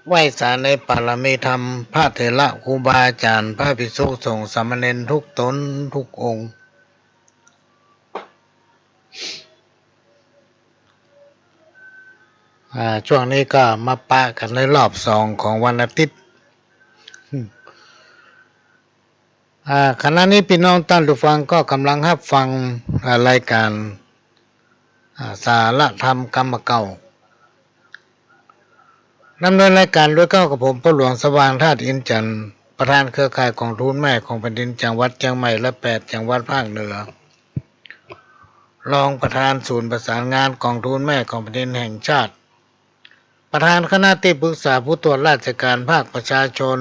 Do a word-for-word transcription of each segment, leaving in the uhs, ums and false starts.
ไหว้สาในปารมีธรรม พระเถระครูบาอาจ๋ารย์ พระภิกษุสงฆ์สามเณรทุกต๋นทุกองค์ อ่า ช่วงนี้ก็มาปะกั๋นในรอบสองของวันอาทิตย์ อ่า ขณะนี้ปี้น้องต้านผู้ฟังก็ก่ำลังฮับฟัง อ่า รายก๋าน อ่า สาระธรรมกำเก่า ดำเนินรายก๋านโดยเก้ากับผม ป้อหลวงสว่าง ธาตุอินทร์จันทร์ ประธานเครือข่ายก๋องทุนแม่ของแผ่นดินจังหวัดเจียงใหม่ และแปดจังหวัดภาคเหนือ รองประธานศูนย์ประสานงานก๋องทุนแม่ของแผ่นดินแห่งชาติ ประธานคณะตี้ปรึกษาผู้ตรวจราชก๋านภาคประชาชน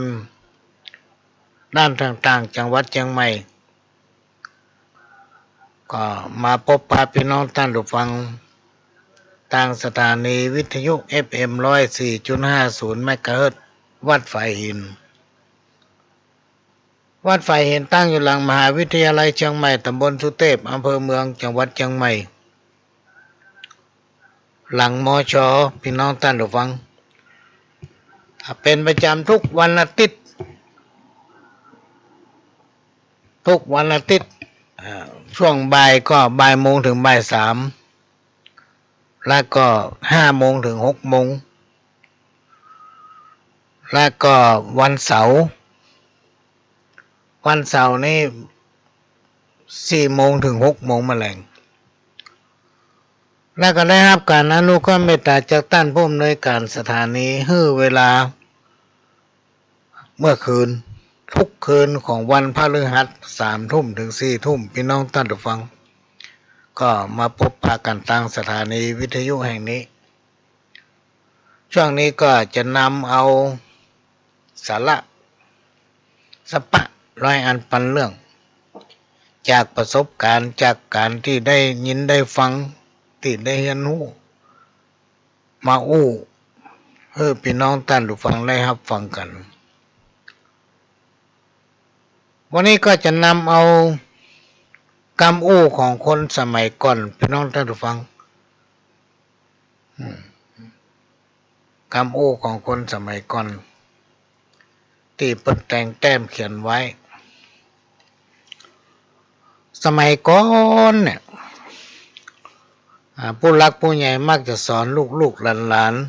ด้านต่างๆ จังหวัดเจียงใหม่ ก็มาปบปะปี้น้องต้านผู้ฟัง ตางสถานีวิทยุ เอฟเอ็ม ร้อยสี่จุดห้าศูนย์ เมกะเฮิรตซ์ วัดฝายหิน วัดฝายหินตั้งอยู่หลังมหาวิทยาลัยเจียงใหม่ ต๋ำบลสุเตพ อำเภอเมือง จังหวัดเจียงใหม่ หลัง มช. ปี้น้องต้านผู้ฟัง อ่า เป๋นประจ๋ำทุกวันอาทิตย์ ทุกวันอาทิตย์ อ่า ช่วงบ่ายก็บ่ายโมงเถิงบ่ายสาม แล้วก็ห้าโมงเถิงหกโมง แล้วก็วันเสาร์ วันเสาร์นี้สี่โมงเถิงหกโมงมะแลง แล้วก็ได้ฮับก๋านอนุเคราะห์เมตต๋าจากต้านผู้อำนวยก๋านสถานี หื้อเวลาเมื่อคืน ทุกคืนของวันพฤหัส สามทุ่มเถิงสี่ทุ่ม ปี้น้องต้านผู้ฟัง ก็มาปบปะกั๋นตางสถานีวิทยุแห่งนี้ ช่วงนี้ก็จะนำเอาสาระสักปะร้อยอันปันเรื่อง จากประสบก๋ารณ์ จากก๋านตี้ได้ยินได้ฟัง ตี้ได้เฮียนฮู้ มาอู้หื้อปี้น้องต้านผู้ฟังได้ฮับฟังกั๋น วันนี้ก็จะนำเอากำอู้ของคนสมัยก่อน ปี้น้องต้านผู้ฟัง อืม กำอู้ของคนสมัยก่อน ตี้เปิ้นแต่งแต้มเขียนไว้ สมัยก่อนเนี่ย อ่า ผู้หลักผู้ใหญ่มักจะสอนลูกๆหลานๆ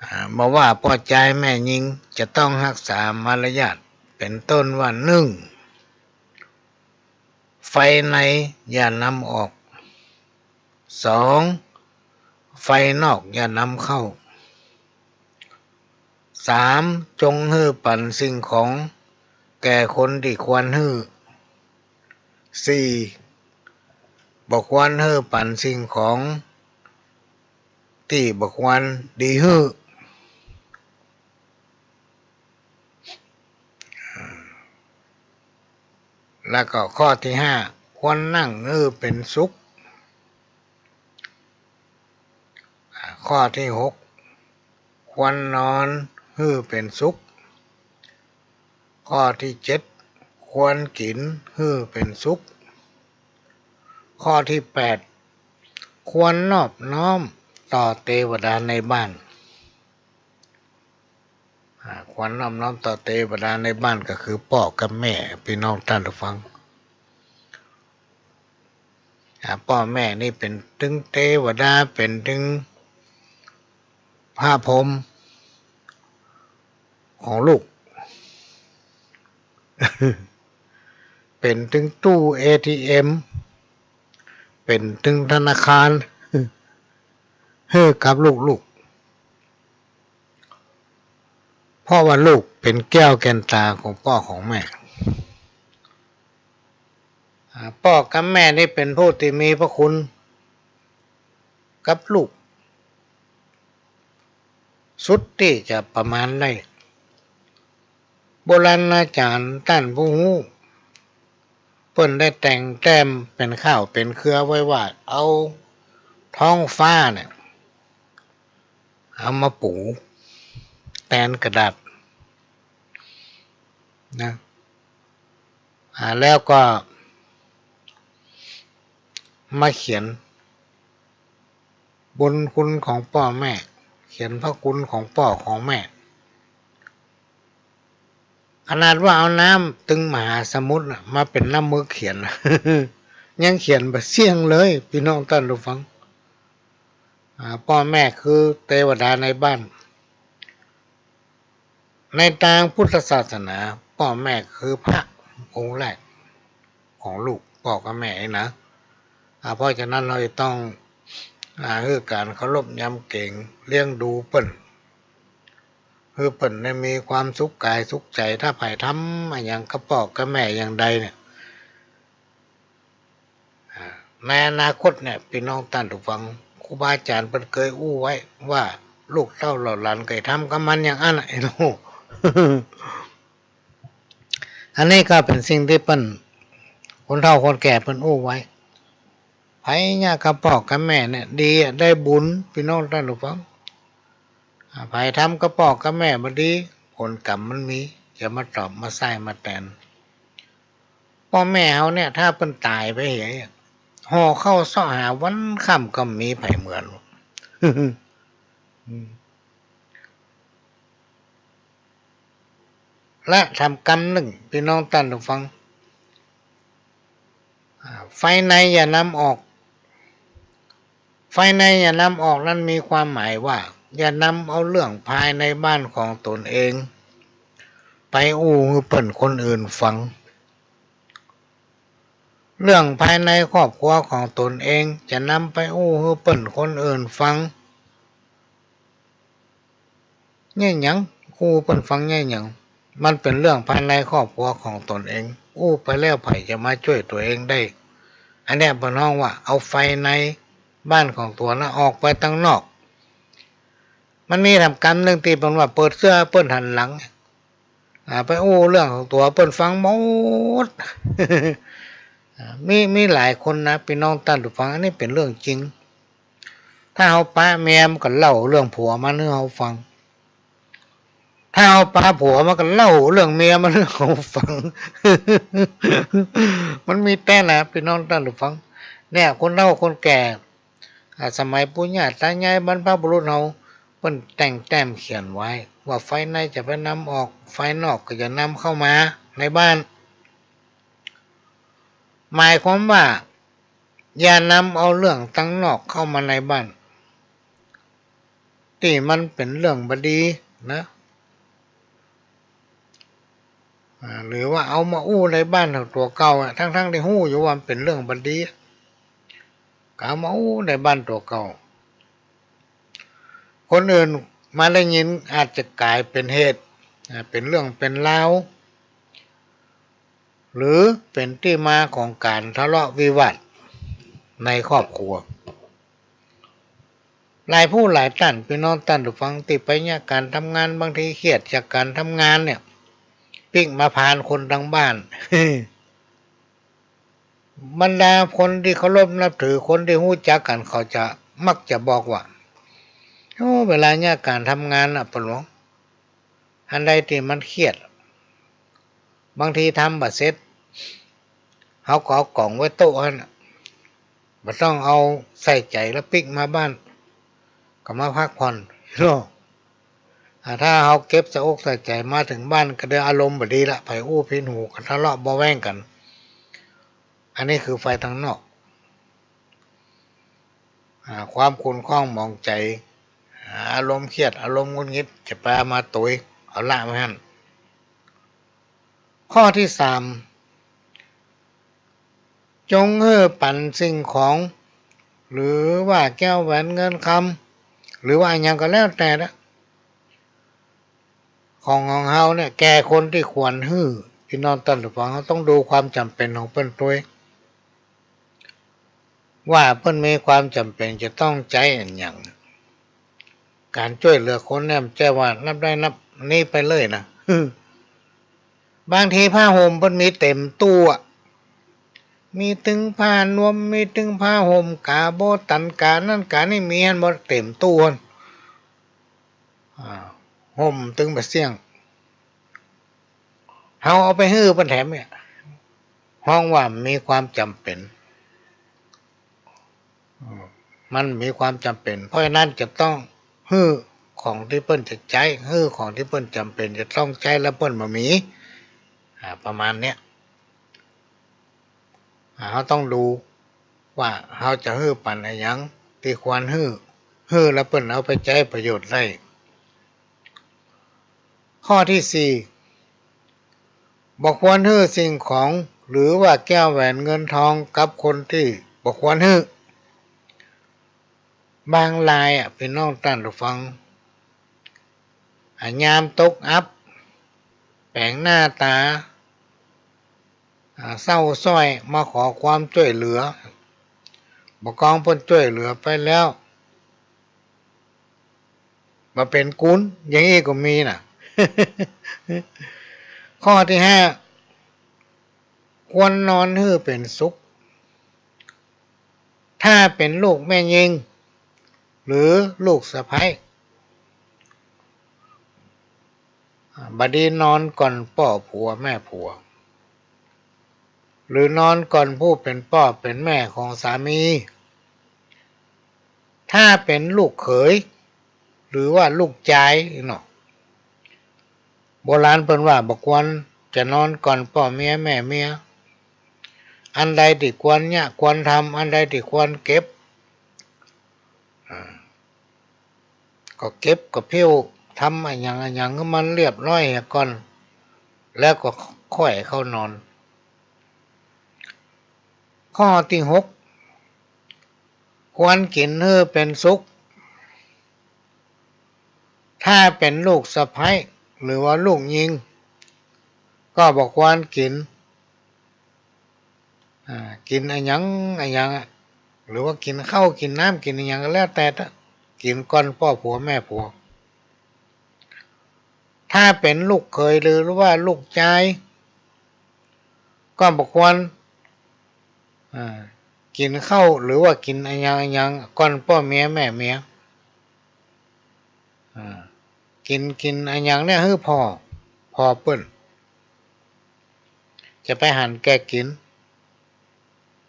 อ่า บ่ว่าป้อจายแม่ญิง จะต้องฮักษามารยาท เป๋นต้นว่า นึ่ง ไฟในอย่านำออก สอง ไฟนอกอย่านำเข้า สาม จงหื้อปั๋นสิ่งของแก่คนตี้ควรหื้อ สี่ บ่ควรหื้อปั๋นสิ่งของตี้บ่ควรดีหื้อ แล้วก็ข้อตี้ห้า ควรนั่งหื้อเป๋นสุข ข้อตี้หก ควรนอนหื้อเป๋นสุข ข้อตี้เจ็ด ควรกิ๋นหื้อเป๋นสุข ข้อตี้แปด ควรนอบน้อมต่อเตวดาในบ้าน อ่า ควรนอบน้อมต่อเตวดาในบ้านก็คือป้อกับแม่ ปี้น้องต้านผู้ฟัง อ่า ป้อแม่นี่เป๋นตึงเตวดา เป๋นตึงพระพรหมของลูก เป๋นตึงตู้ เอทีเอ็ม เป๋นตึงธนาคาร หื้อกับลูกๆ เพราะว่าลูกเป๋นแก้วแก่นต๋าของป้อของแม่ อ่า ป้อกับแม่นี่เป๋นผู้ตี้มีพระคุณกับลูก สุดตี้จะประมาณได้ โบราณอาจ๋ารย์ต้านผู้ฮู้ เปิ้นได้แต่งแต้มเป๋นข่าวเป๋นเครือไว้ว่า เอาท้องฟ้าเนี่ย เอามาปูแตนกระดาษนะ อ่า แล้วก็มาเขียน บุญคุณของป้อแม่ เขียนพระคุณของป้อของแม่ ขนาดว่าเอาน้ำตึงมหาสมุทรน่ะ มาเป๋นน้ำหมึกเขียน ยังเขียนบ่เสี้ยงเลย ปี้น้องต้านผู้ฟัง อ่า ป้อแม่คือเตวดาในบ้าน ในตางพุทธศาสนา ป้อแม่คือพระองค์แรกของลูก ป้อกับแม่นี่นะ อ่า เพราะฉะนั้นเฮาจะต้อง อ่า หื้อก๋านเคารพยำเกรง เลี้ยงดูเปิ้น หื้อเปิ้นได้มีความสุขก๋ายสุขใจ๋ ถ้าใผทำอะหยังกับป้อกับแม่อย่างใดเนี่ย อ่า ในอนาคตเนี่ย ปี้น้องต้านผู้ฟัง ครูบาอาจ๋ารย์เปิ้นเกยอู้ไว้ว่า ลูกเต้าเหล่าหลานเกยทำกับมันอย่างอั้นน่ะ ไอ้หนู อันนี้ก็เป๋นสิ่งตี้เปิ้น คนเฒ่าคนแก่เปิ้นอู้ไว้ ใผเยียะกับป้อกับแม่เนี่ย ดีอะ ได้บุญ ปี้น้องต้านผู้ฟัง อ่า ใผทำกับป้อกับแม่บ่ดี ผลกรรมมันมี จะมาตอบมาใส่มาแตน ป้อแม่เฮาเนี่ย ถ้าเปิ้นต๋ายไปเหย ห่อข้าวเซาะหาวันค่ำก็มีใผเหมือน อืม และทำกำนึ่ง ปี้น้องต้านผู้ฟัง อ่า ไฟในอย่านำออก ไฟในอย่านำออกนั้นมีความหมายว่า อย่านำเอาเรื่องภายในบ้านของตนเอง ไปอู้หื้อเปิ้นคนอื่นฟัง เรื่องภายในครอบครัวของตนเอง จะนำไปอู้หื้อเปิ้นคนอื่นฟัง เยียะหยัง อู้เปิ้นฟังเยียะหยัง มันเป๋นเรื่องภายในครอบครัวของตนเอง อู้ไปแล้วใผจะมาจ้วยตั๋วเองได้ อันเนี้ยเปิ้นฮ้องว่าเอาไฟในบ้านของตั๋วนะออกไปตังนอก มันมีทำกำนึ่งตี้เปิ้นว่าเปิดเสื้อเปิ้นหันหลัง อ่า ไปอู้เรื่องของตั๋วเปิ้นฟังหมด อ่า มี มีหลายคนนะ ปี้น้องต้านผู้ฟัง อันนี้เป๋นเรื่องจริง ถ้าเฮาปะเมียมันก็เล่าเรื่องผัวมันหื้อเฮาฟัง ถ้าเฮาปะผัวมันก็เล่าเรื่องเมียมันหื้อเฮาฟัง มันมีแต๊นะ ปี้น้องต้านผู้ฟัง เนี่ย คนเฒ่าคนแก่ อ่า สมัยปู่ย่าต๋ายายบรรพบุรุษเฮา เปิ้นแต่งแต้มเขียนไว้ว่า ไฟในจะไปนำออก ไฟนอกก็อย่านำเข้ามาในบ้าน หมายความว่า อย่านำเอาเรื่องตังนอกเข้ามาในบ้าน ตี้มันเป๋นเรื่องบ่ดีนะ อ่า หรือว่าเอามาอู้ในบ้านของตั๋วเก่าอะ ทั้งๆ ตี้ฮู้อยู่ว่ามันเป๋นเรื่องบ่ดี ก็เอามาอู้ในบ้านตั๋วเก่า คนอื่นมาได้ยินอาจจะก๋ายเป๋นเหตุ อ่า เป๋นเรื่องเป๋นราว หรือเป๋นตี้มาของก๋านทะเลาะวิวาทในครอบครัว หลายผู้หลายต้าน ปี้น้องต้านผู้ฟัง ตี้ไปเยียะก๋านทำงาน บางทีเครียดจากก๋านทำงานเนี่ย ปิ๊กมาผ่านคนตังบ้าน บรรดาคนตี้เคารพนับถือ คนตี้ฮู้จักกั๋น เขาจะ มักจะบอกว่า โอ้ เวลาเยียะก๋านทำงานน่ะ ป้อหลวง อันใดตี้มันเครียด บางทีทำบ่เสร็จ เฮาก็เอาก๋องไว้โต๊ะหั้นน่ะ บ่ต้องเอาใส่ใจ๋แล้วปิ๊กมาบ้าน ก็มาพักผ่อนเนาะ อ่า ถ้าเฮาเก็บใส่อกใส่ใจ๋ มาเถิงบ้านก็ได้อารมณ์บ่ดีละ ใผอู้ผิดหูกั๋น ทะเลาะเบาะแว้งกั๋น อันนี้คือไฟตังนอก อ่า ความขุ่นข้องหมองใจ๋ อ่า อารมณ์เครียด อารมณ์หงุดหงิด จะไปเอามาตุย เอาละไว้หั้น ข้อตี้สาม จงหื้อปั๋นสิ่งของ หรือว่าแก้วแหวนเงินคำ หรือว่าอะหยังก็แล้วแต่นะ ของของเฮาเนี่ย แก่คนตี้ควรหื้อ ปี้น้องต้านผู้ฟัง เฮาต้องดูความจ๋ำเป๋นของเปิ้นตวย ว่าเปิ้นมีความจ๋ำเป๋นจะต้องใจ๊อะหยัง ก๋านจ้วยเหลือคนเนี่ย บ่ใจ้ว่านับได้นับนี้ไปเลยนะ บางทีผ้าห่มเปิ้นมีเต๋มตู้อะ มีตึงผ้านวม มีตึงผ้าห่ม ก๋าโบ้ตัน ก๋านั้นก๋านี้ มีหั้นหมด เต๋มตู้หั้น อ่า ห่มตึงบ่เสี้ยง เฮาเอาไปหื้อเปิ้นแถมเนี่ย ฮ้องว่ามีความจ๋ำเป๋น อืม มันมีความจ๋ำเป๋น เพราะฉะนั้นจะต้องหื้อของตี้เปิ้นจะใจ๊ หื้อของตี้เปิ้นจ๋ำเป๋นจะต้องใจ๊ แล้วเปิ้นบ่มี อ่า ประมาณเนี้ย อ่า เฮาต้องดูว่าเฮาจะหื้อปั๋นอะหยังตี้ควรหื้อ หื้อแล้วเปิ้นเอาไปใจ๊ประโยชน์ได้ ข้อตี้สี่ บ่ควรหื้อสิ่งของ หรือว่าแก้วแหวนเงินทองกับคนตี้บ่ควรหื้อ บางรายอะ ปี้น้องต้านผู้ฟัง อะ ยามตกอับ แป๋งหน้าต๋า อะ เศร้าส้อย มาขอความจ้วยเหลือ บ่ากองเปิ้นจ้วยเหลือไปแล้ว บ่าเป๋นกุน อย่างอี้ก็มีน่ะ ข้อตี้ห้า ควรนอนหื้อเป๋นสุข ถ้าเป๋นลูกแม่ญิง หรือลูกสะใภ้ บ่ดีนอนก่อนป้อผัวแม่ผัว หรือนอนก่อนผู้เป๋นป้อเป๋นแม่ของสามี ถ้าเป๋นลูกเขย หรือว่าลูกจายเนาะ โบราณเปิ้นว่าบ่ควรจะนอนก่อนป้อเมียแม่เมีย อันใดตี้ควรเยียะควรทำ อันใดตี้ควรเก็บ อ่า ก็เก็บก็เผี้ยว ทำอะหยังอะหยังหื้อมันเรียบร้อยเหียก่อน แล้วก็ค่อยเข้านอน ข้อตี้หก ควรกิ๋นหื้อเป๋นสุข ถ้าเป๋นลูกสะใภ้ หรือว่าลูกญิง ก็บ่ควรกิ๋น อ่า กิ๋นอะหยังอะหยังอะ หรือว่ากิ๋นข้าวกิ๋นน้ำกิ๋นอะหยังก็แล้วแต่เต๊อะ กิ๋นก่อนป้อผัวแม่ผัว ถ้าเป๋นลูกเขยหรือว่าลูกจาย ก็บ่ควร อ่า กิ๋นข้าวหรือว่ากิ๋นอะหยังอะหยังก่อนป้อเมียแม่เมีย อ่า กิ๋น กิ๋นอะหยังเนี่ยหื้อผ่อ ผ่อเปิ้น จะไปหันแก่กิ๋น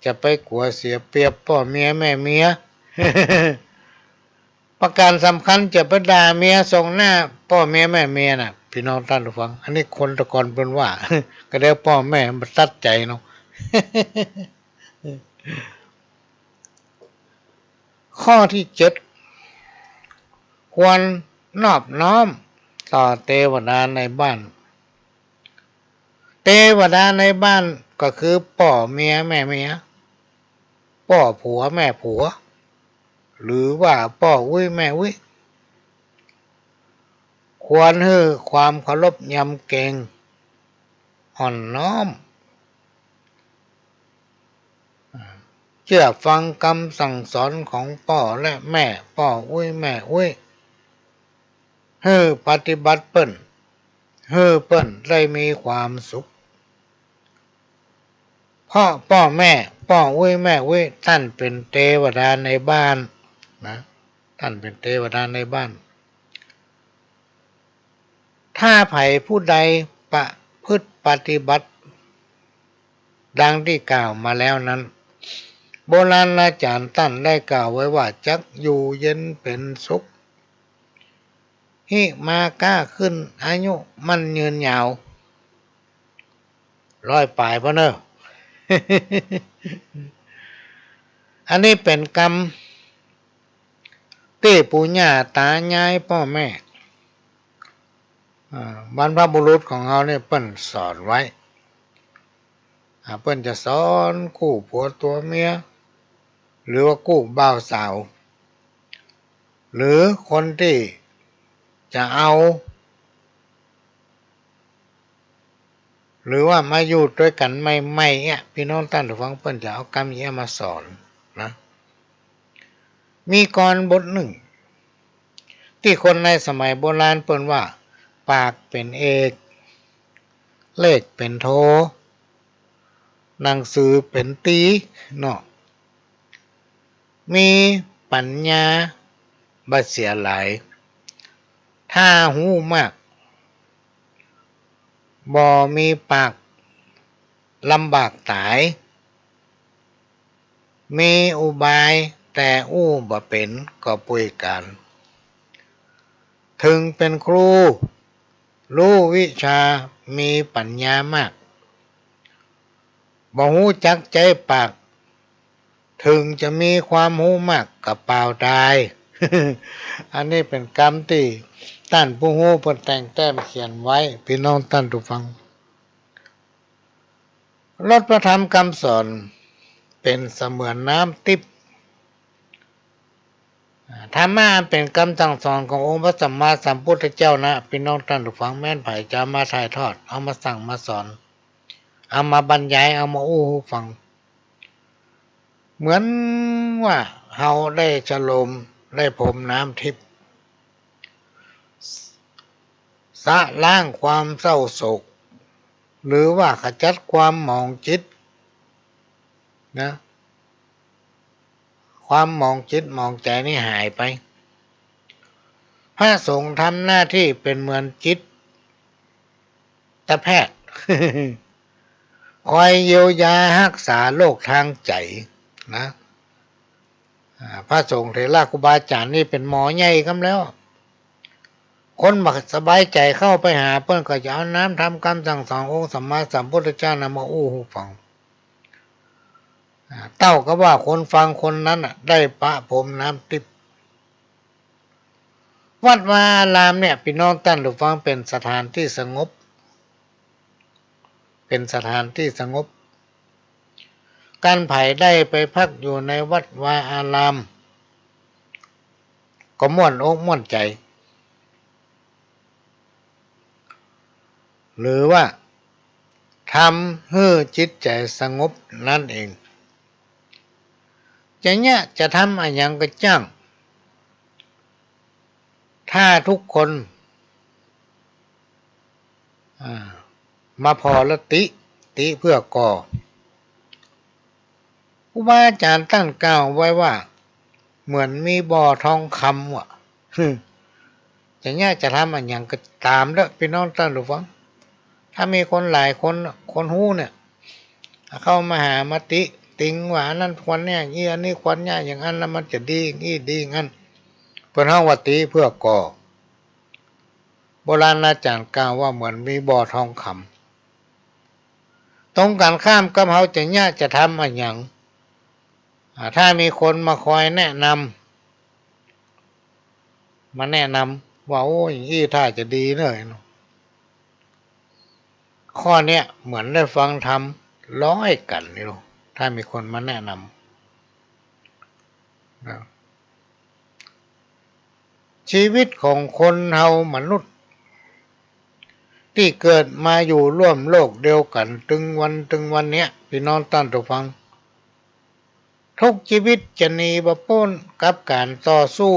จะไปกั๋วเสียเปรียบป้อเมียแม่เมีย ประก๋านสำคัญจะไปด่าเมียส่งหน้าป้อเมียแม่เมียน่ะ ปี้น้องต้านผู้ฟัง อันนี้คนตะก่อนเปิ้นว่า ก็ได้ป้อแม่มาตัดใจ๋เนาะ ข้อตี้เจ็ด ควรนอบน้อมต่อเตวดาในบ้าน เตวดาในบ้านก็คือป้อเมียแม่เมีย ป้อผัวแม่ผัว หรือว่าป้ออุ๊ยแม่อุ๊ย ควรหื้อความเคารพยำเกรง อ่อนน้อม เจื้อฟังกำสั่งสอนของป้อและแม่ ป้ออุ๊ยแม่อุ๊ย หื้อปฏิบัติเปิ้น หื้อเปิ้นได้มีความสุข เพราะป้อแม่ ป้ออุ๊ยแม่อุ๊ย ต้านเป๋นเตวดาในบ้านนะ ต้านเป๋นเตวดาในบ้าน ถ้าใผผู้ใดประพฤติปฏิบัติ ดังตี้กล่าวมาแล้วนั้น โบราณอาจ๋ารย์ต้านได้กล่าวไว้ว่า จักอยู่เย็นเป๋นสุข หิมาก้าขึ้น อายุมั่นยืนยาว ร้อยป๋ายพุ้นเน่อ อันนี้เป๋นกำ ตี้ปู่ย่าต๋ายายป้อแม่ อ่า บรรพบุรุษของเฮาเนี่ยเปิ้นสอนไว้ อ่า เปิ้นจะสอนกู้ผัวตั๋วเมีย หรือว่ากู้บ่าวสาว หรือคนตี้จะเอา หรือว่ามาอยู่ตวยกั๋นใหม่ๆ เนี่ย ปี้น้องต้านผู้ฟัง เปิ้นจะเอากำเยียะมาสอนนะ มีกลอนบทนึ่ง ตี้คนในสมัยโบราณเปิ้นว่า ปากเป๋นเอก เลขเป๋นโท หนังสือเป๋นตรีเนาะ มีปั๋ญญาบ่เสียหลาย ถ้าฮู้มาก บ่มีปากลำบากต๋าย มีอุบาย แต่อู้บ่เป๋นก็ป่วยก๋าน เถิงเป๋นครู ฮู้วิชา มีปั๋ญญามาก บ่ฮู้จักใจ๊ปาก เถิงจะมีความฮู้มากก็เป๋าต๋าย อันนี้เป๋นกำตี้ต้านผู้ฮู้เปิ้นแต่งแต้มเขียนไว้ ปี้น้องต้านผู้ฟัง รสพระธรรมกำสอนเป๋นเสมือนน้ำติ๊บ ธรรมะอันเป๋นกำสั่งสอนขององค์พระสัมมาสัมพุทธเจ้านะ ปี้น้องต้านผู้ฟัง แม้นใผจะเอามาถ่ายทอด เอามาสั่งมาสอน เอามาบรรยาย เอามาอู้หื้อฟัง เหมือนว่าเฮาได้ฉโลม ได้พรมน้ำติ๊บ ชะล้างความเศร้าโศก หรือว่าขจัดความหมองจิตนะ ความหมองจิตหมองใจ๋นี่หายไป พระสงฆ์ทำหน้าตี้เป๋นเหมือนจิตแพทย์ คอยเยียวยาฮักษาโรคตางใจ๋นะ อ่า พระสงฆ์เถระครูบาอาจ๋ารย์นี่เป๋นหมอใหญ่กำแล้ว คนบ่สบายใจ๋เข้าไปหาเปิ้นก็จะเอาน้ำธรรมกำสั่งสอนองค์สัมมาสัมพุทธเจ้านะมาอู้หื้อฟัง อ่า เต้ากับว่าคนฟังคนนั้นน่ะ ได้ประพรมน้ำติ๊บ วัดวาอารามเนี่ย ปี้น้องต้านผู้ฟัง เป๋นสถานตี้สงบ เป๋นสถานตี้สงบ คันใผได้ไปพักอยู่ในวัดวาอาราม ก็ม่วนอกม่วนใจ๋ หรือว่าทำหื้อจิตใจ๋สงบนั่นเอง จะเยียะจะทำอะหยังก็จ้าง ถ้าทุกคน อ่า มาผ่อละติ ติเพื่อก่อ ครูบาอาจ๋ารย์ต้านกล่าวไว้ว่า เหมือนมีบ่อทองคำว่ะ จะเยียะจะทำอะหยังก็ต๋ามเต๊อะ ปี้น้องต้านผู้ฟัง ถ้ามีคนหลายคน คนฮู้เนี่ย เข้ามาหามาติติงว่า อันนั้นควรเยียะอย่างอี้ อันนี้ควรเยียะอย่างอั้น แล้วมันจะดีอย่างอี้ ดีอย่างอั้น เปิ้นฮ้องว่าติเพื่อก่อ โบราณอาจ๋ารย์กล่าวว่าเหมือนมีบ่อทองคำ ตรงกันข้ามกับเฮาจะเยียะจะทำอะหยัง อ่า ถ้ามีคนมาคอยแนะนำ มาแนะนำว่า โอ้ อย่างอี้ถ้าจะดีเน่อ ข้อเนี้ยเหมือนได้ฟังธรรมร้อยกั๋นนี่ลูก ถ้ามีคนมาแนะนำ นะ ชีวิตของคนเฮามนุษย์ ตี้เกิดมาอยู่ร่วมโลกเดียวกั๋น ตึงวัน ตึงวันเนี้ย ปี้น้องต้านผู้ฟัง ทุกชีวิตจะหนีบ่ป๊นกับก๋านต่อสู้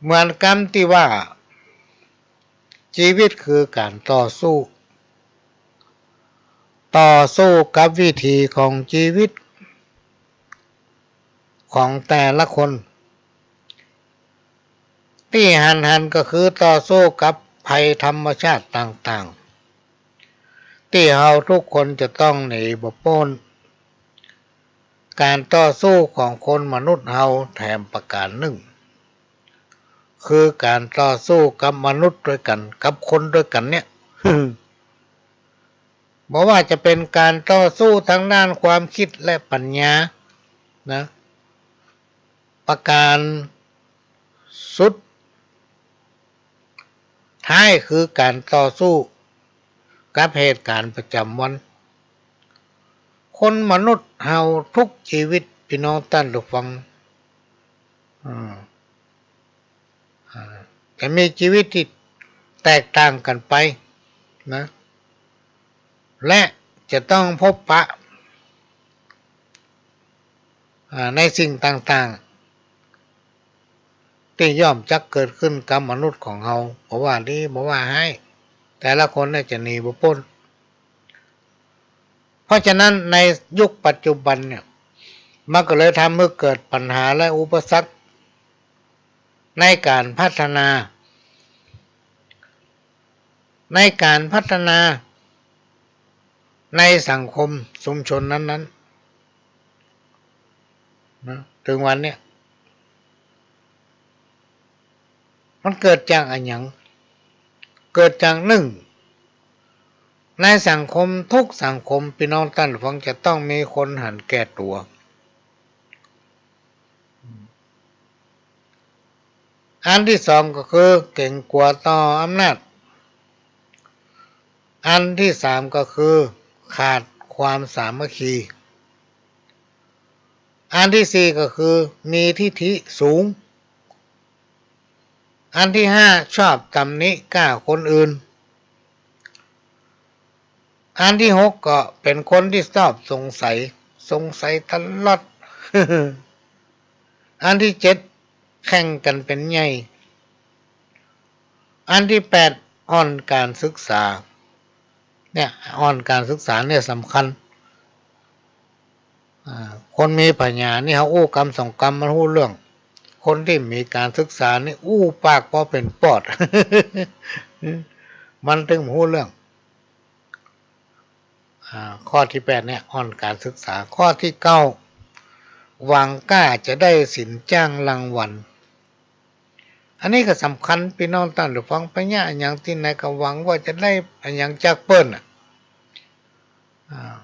เหมือนกำตี้ว่า ชีวิตคือก๋านต่อสู้ ต่อสู้กับวิถีของชีวิตของแต่ละคน ตี้หันๆ ก็คือต่อสู้กับภัยธรรมชาติต่างๆ ตี้เฮาทุกคนจะต้องหนีบ่ป๊น ก๋านต่อสู้ของคนมนุษย์เฮาแถมประก๋านนึ่ง คือก๋านต่อสู้กับมนุษย์ตวยกั๋น กับคนตวยกั๋นเนี่ย บ่ว่าจะเป๋นก๋านต่อสู้ตางด้านความกึ๊ดและปั๋ญญานะ ประก๋านสุดท้ายคือก๋านต่อสู้กับเหตุก๋ารณ์ประจ๋ำวัน คนมนุษย์เฮาทุกชีวิต ปี้น้องต้านผู้ฟัง อืม อ่า จะมีชีวิตตี้แตกต่างกั๋นไปนะ และจะต้องพบปะ อ่า ในสิ่งต่างๆ ตี้ย่อมจักเกิดขึ้นกับมนุษย์ของเฮา บ่ว่าดี บ่ว่าฮ้าย แต่ละคนเนี่ยจะหนีบ่ป๊น เพราะฉะนั้นในยุคปัจจุบันเนี่ย มันก็เลยทำให้เกิดปัญหาและอุปสรรคในก๋านพัฒนา ในก๋านพัฒนาในสังคมชุมชนนั้นๆ นะ เถิงวันเนี้ย มันเกิดจากอะหยัง เกิดจากนึ่ง ในสังคมทุกสังคม ปี้น้องต้านผู้ฟัง จะต้องมีคนหันแก่ตั๋ว อันตี้สองก็คือเก๋งกั๋วต่ออำนาจ อันตี้สามก็คือขาดความสามัคคี อันตี้สี่ก็คือมีทิฐิสูง อันตี้ห้าชอบตำหนิก้าคนอื่น อันตี้หกก็เป๋นคนตี้ชอบสงสัย สงสัยตลอด อันตี้เจ็ดแข่งกั๋นเป๋นใหญ่ อันตี้แปดอ่อนก๋านศึกษา เนี่ย อ่อนก๋านศึกษาเนี่ยสำคัญ อ่า คนมีปัญญานี่เขาอู้กำสองกำมันฮู้เรื่อง คนตี้มีก๋านศึกษานี่อู้ปากปอเป๋นปอด มันตึงบ่ฮู้เรื่อง อ่า ข้อตี้แปดเนี่ยอ่อนก๋านศึกษา ข้อตี้เก้าหวังก้าจะได้สินจ้างรางวัล อันนี้ก็สำคัญปี้น้องต้านผู้ฟัง ไปเยียะอะหยังตี้ไหนก็หวังว่าจะได้อะหยังจากเปิ้นน่ะ อ่า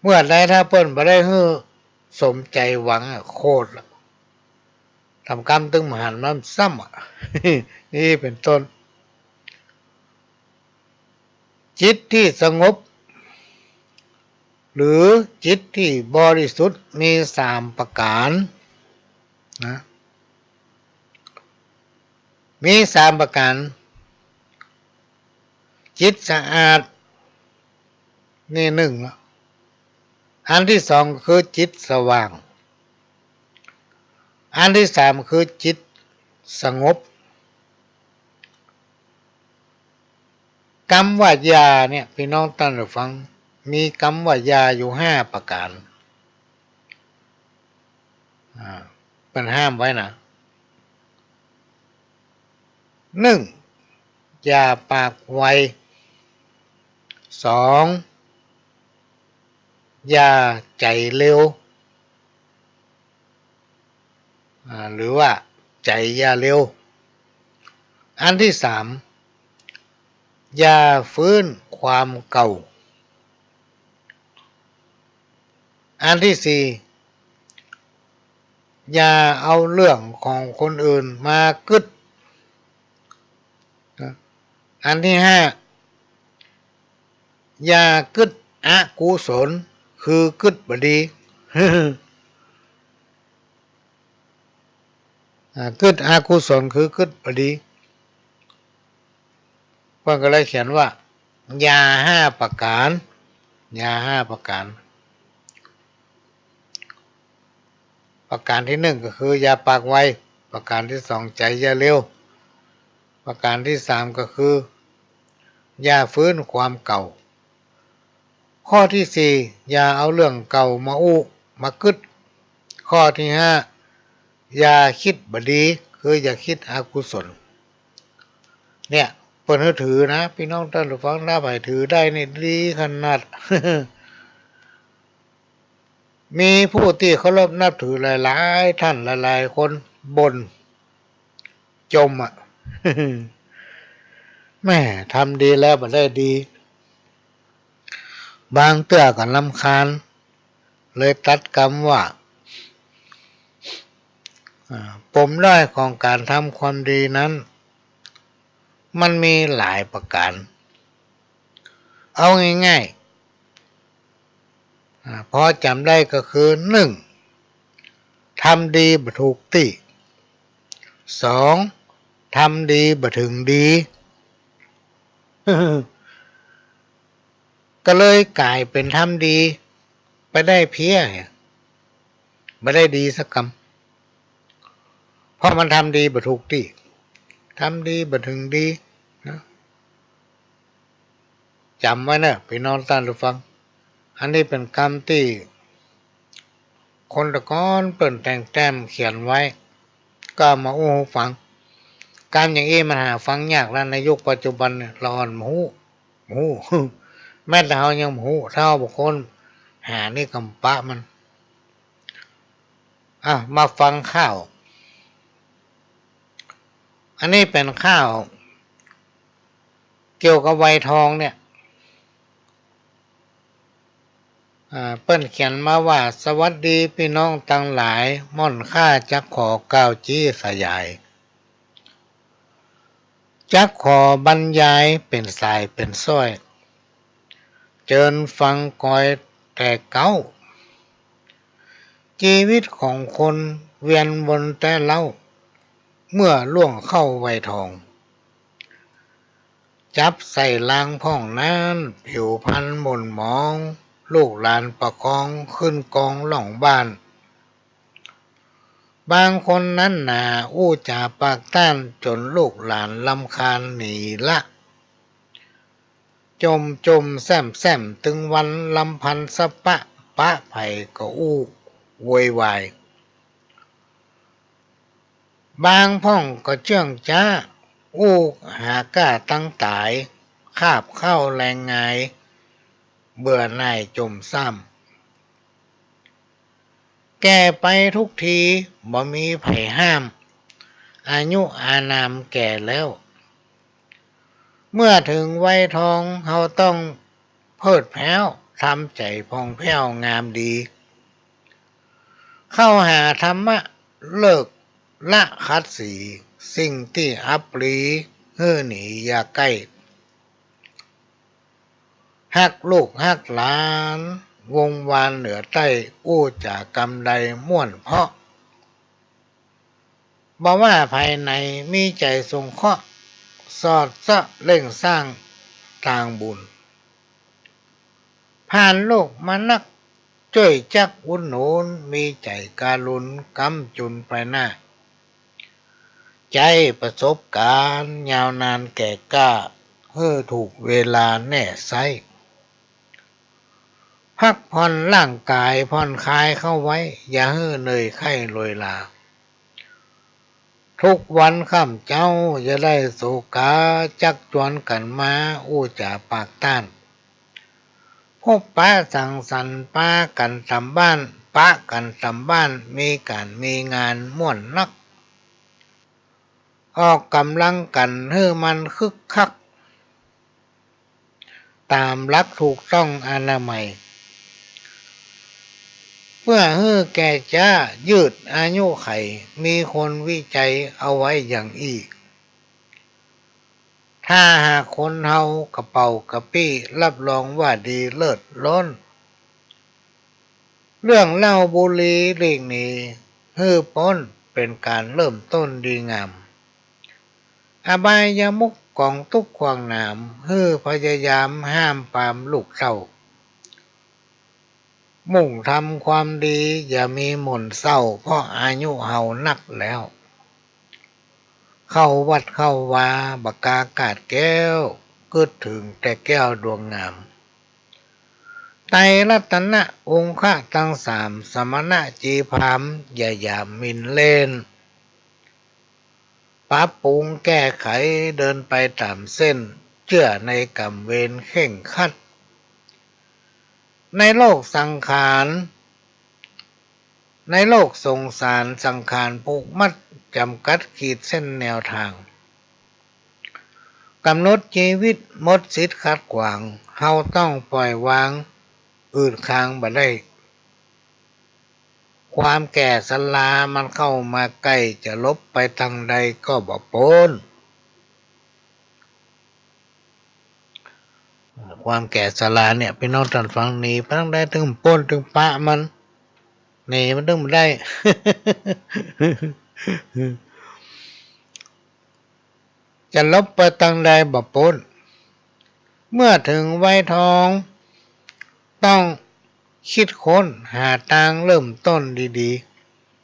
เมื่อใดถ้าเปิ้นบ่ได้หื้อสมใจ๋หวังอะ โขดละ ต๋ามกำตึงบ่หันมาซ้ำอะ นี่เป๋นต้น จิตตี้สงบ หรือจิตตี้บริสุทธิ์มีสามประก๋านนะ มีสามประก๋าน จิตสะอาด นี่นึ่งละ อันตี้สองก็คือจิตสว่าง อันตี้สามคือจิตสงบ กำว่าญาเนี่ย ปี้น้องต้านผู้ฟัง มีกำว่าญาอยู่ห้าประก๋าน อ่า เปิ้นห้ามไว้นะ นึ่ง อย่าปากไว สอง อย่าใจ๋เร็ว อ่า หรือว่าใจ๋อย่าเร็ว อันตี้สาม อย่าฟื้นความเก่า อันตี้สี่ อย่าเอาเรื่องของคนอื่นมากึ๊ด อันตี้ห้า อย่ากึ๊ดอกุศล คือกึ๊ดบ่ดี อ่า กึ๊ดอกุศล คือกึ๊ดบ่ดี เปิ้นก็เลยเขียนว่า ญาห้าประก๋าน ญาห้าประก๋าน ประก๋านตี้นึ่งก็คือ อย่าปากไว ประก๋านตี้สอง ใจ๋อย่าเร็ว ประก๋านตี้สามก็คือ อย่าฟื้นความเก่า ข้อตี้สี่ อย่าเอาเรื่องเก่ามาอู้ มากึ๊ด ข้อตี้ห้า อย่ากึ๊ดบ่ดี คืออย่ากึ๊ดอกุศล เนี่ย เปิ้นหื้อถือนะ ปี้น้องต้านผู้ฟัง ถ้าใผถือได้นี่ดีขนาด มีผู้ตี้เคารพนับถือหลายๆ ต้านหลายๆ คนบ่นจ่มอะ แม่ ทำดีแล้วบ่ได้ดี บางเตื้อก็รำคาญ เลยตัดกำว่า อ่า ปมด้อยของก๋านทำความดีนั้น มันมีหลายประก๋าน เอาง่ายๆ อ่า พอจ๋ำได้ก็คือ นึ่ง ทำดีบ่ถูกตี้ สอง ทำดีบ่เถิงดี ก็เลยก๋ายเป๋นทำดีไปได้เพี้ย บ่ได้ดีสักกำ เพราะมันทำดีบ่ถูกตี้ ทำดีบ่เถิงดีนะ จ๋ำไว้เน่อ ปี้น้องต้านผู้ฟัง อันนี้เป๋นกำตี้คนตะก๋อนเปิ้นแต่งแต้มเขียนไว้ ก็เอามาอู้หื้อฟัง กำอย่างอี้มันหาฟังยากแล้ว ในยุคปัจจุบันเนี่ย ละอ่อนบ่ฮู้ บ่ฮู้ แม้แต่เฮายังบ่ฮู้ ถ้าเฮาบ่ค้นหานี่กำปะมัน อ่ะ มาฟังข่าว อันนี้เป๋นข่าวเกี่ยวกับวัยทองเนี่ย อ่า เปิ้นเขียนมาว่า สวัสดีปี้น้องตังหลาย ม่อนข้าจักขอกล่าวจี้สยาย จักขอบรรยายเป๋นสายเป๋นส้อย เจิญฟังกอยแต่เก๊า จีวิตของคนเวียนวนแต่เล้า เมื่อล่วงเข้าวัยทอง จับใส่ลางพ่องนั้น ผิวพรรณหม่นหมอง ลูกหลานประคองขึ้นกองล่องบ้าน บางคนนั้นหนาอู้จ๋าปากต้าน จ๋นลูกหลานรำคาญหนีละ จ่มจ่มแซ่มแซ่มตึงวัน รำพันสะปะปะใผก็อู้โวยวาย บางพ่องก็เจื้องจ๊า อู้หาก้าตังต๋าย คาบข้าวแลงงาย เบื่อหน่ายจ่มซ่ำ แก่ไปทุกที บ่มีใผห้าม อายุอานามแก่แล้ว เมื่อเถิงวัยทอง เฮาต้องเพิดแผ้ว ทำใจ๋ผ่องแผ้วงามดี เข้าหาธรรมะ เลิกละขัดสี สิ่งตี้อับปรี หื้อหนีอย่าใก้ ฮักลูกฮักหลาน วงศ์วานเหนือใต้ อู้จ๋ากำใดม่วนเพราะ บ่ว่าใผไหน มีใจ๋สงเคราะห์ สอดเซาะเร่งสร้างตางบุญ ผ่านโลกมานัก จ้วยจักอุดหนุน มีใจ๋การุณ กำจุนไปหน้า ใจ๊ประสบก๋ารณ์ ยาวนานแก่กล้า หื้อถูกเวลาแน่ไซ้ พักผ่อนร่างก๋าย ผ่อนคลายเข้าไว้ อย่าหื้อเหนื่อยไข้โรยลา ทุกวันค่ำเจ๊า อย่าได้โศกา จักจวนกั๋นมา อู้จ๋าปากต้าน พบปะสังสรรค์ ปากั๋นต๋ามบ้าน ปะกั๋นต๋ามบ้าน มีก๋านมีงานม่วนนัก ออกก๋ำลังกั๋น หื้อมันคึกคัก ต๋ามหลักถูกต้องอนามัย เปื้อหื้อแก่จ๊า ยืดอายุขัย มีคนวิจัยเอาไว้อย่างอี้ ถ้าหากคนเฮากระเป๋ากระปี้ รับรองว่าดีเลิศล้น เรื่องเหล้าบุหรี่หลีกหนี หื้อป๊น เป๋นก๋านเริ่มต้นดีงาม อบายมุขก๋องตุ๊กข์ขวางหนาม หื้อพยายามห้ามปรามลูกเต้า มุ่งทำความดี อย่ามีหม่นเศร้า เพราะอายุเฮานักแล้ว เข้าวัดเข้าวา บ่กล้ากาดแก้ว กึ๊ดเถิงแต่แก้วดวงงาม ไตรรัตนะองค์คะตังสาม สมณะจีพราหมณ์ อย่าหยามหมิ่นเล่น ปรับปรุงแก้ไข เดินไปต๋ามเส้น เจื้อในกรรมเวรเคร่งครัด ในโลกสังขาร ในโลกสงสาร สังขารผูกมัด จ๋ำกัดขีดเส้นแนวตาง ก๋ำหนดจีวิต หมดสิทธิ์ขัดขวาง เฮาต้องปล่อยวาง อืดคางบ่ได้ ความแก่ชรามันเข้ามาใก้ จะหลบไปตางใดก็บ่ป๊น ความแก่ชราเนี่ย ปี้น้องต้านฟัง หนีไปตางใดตึงป๊น ตึงปะมัน หนีมันตึงบ่ได้ จะหลบไปตางใดบ่ป๊น เมื่อเถิงวัยทอง ต้องคิดค้นหาตางเริ่มต้นดี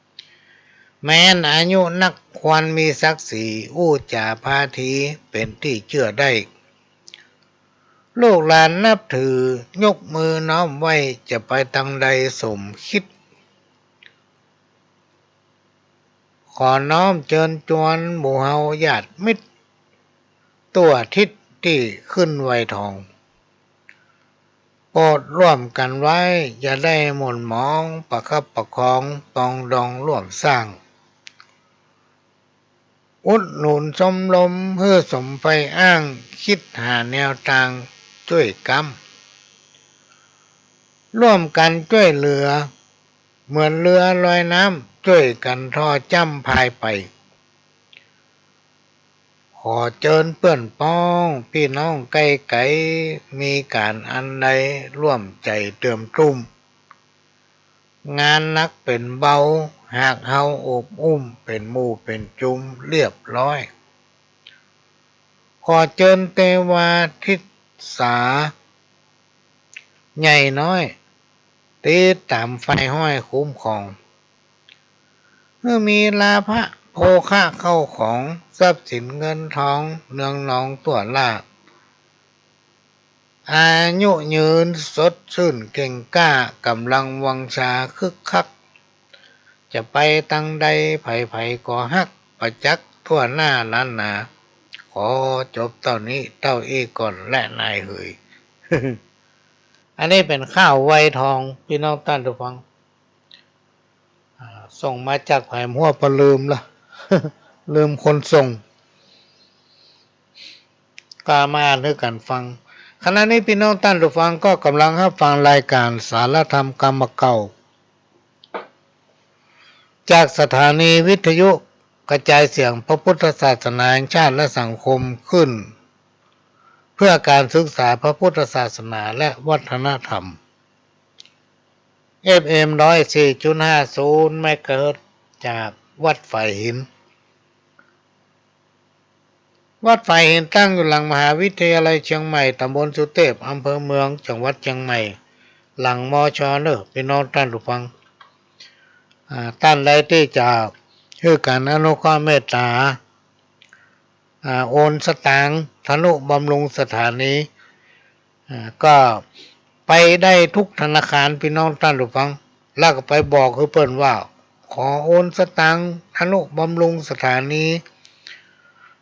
ๆ แม้นอายุนักควรมีศักดิ์ศรี อู้จ๋าพาทีเป๋นตี้เจื้อได้ ลูกหลานนับถือ ยกมือน้อมไหว้ จะไปตางใดสมคิด ขอน้อมเจิญจวนหมู่เฮาญาติมิตร ทั่วทิศตี้ขึ้นวัยทอง ปรดร่วมกั๋นไว้ อย่าได้หม่นหมอง ประคับประคอง ปรองดองร่วมสร้าง อุดหนุนชมรม หื้อสมใฝ่อ้าง กึ๊ดหาแนวตางจ้วยกั๋ม ร่วมกั๋นจ้วยเหลือ เหมือนเรือลอยน้ำ จ้วยกั๋นท่อจ้ำพายไป ขอเจิญเปื้อนป๊อง ปี้น้องใก้ไก๋ มีก๋านอันใด ร่วมใจ๋เติมตุ้ม งานหนักเป๋นเบา หากเฮาโอบอุ้ม เป๋นหมู่เป๋นจุมเรียบร้อย ขอเจิญเตวาทิสา ใหญ่น้อย ติดต๋ามใฝ่ห้อยคุ้มครอง หื้อมีลาภะโภคะเข้าของ ทรัพย์สินเงินทอง เนืองนองตั้วหล้า อายุยืนสดชื่นเก่งกล้า ก๋ำลังวังชาคึกคัก จะไปตังใดใผๆ ก็ฮัก ประจักษ์ทั่วหน้าล้านนา ขอจบเต้านี้เต้าอี้ก่อนแลนายเหย อันนี้เป๋นข้าวไวทอง ปี้น้องต้านผู้ฟัง อ่า ส่งมาจากแขวงหัวปะลืมละ ลืมคนส่ง ก็มาอ่านหื้อกั๋นฟัง ขณะนี้ปี้น้องต้านผู้ฟังก็ก๋ำลังฮับฟังรายก๋านสารธรรมกำเก่า จากสถานีวิทยุกระจายเสียงพระพุทธศาสนาแห่งชาติและสังคมขึ้น เพื่อการศึกษาพระพุทธศาสนาและวัฒนธรรม เอฟเอ็ม ร้อยสี่จุดห้าศูนย์ เมกะเฮิรตซ์ จากวัดฝายหิน วัดฝายหินตั้งอยู่หลังมหาวิทยาลัยเชียงใหม่ ตำบลสุเตพ อำเภอเมือง จังหวัดเชียงใหม่ หลัง มช. เน่อ ปี้น้องต้านผู้ฟัง อ่า ต้านใดตี้จะหื้อก๋านอนุเคราะห์เมตต๋า อ่า โอนสตางค์ทนุบำรุงสถานี อ่า ก็ไปได้ทุกธนาคาร ปี้น้องต้านผู้ฟัง แล้วก็ไปบอกหื้อเปิ้นว่า ขอโอนสตางค์ทนุบำรุงสถานี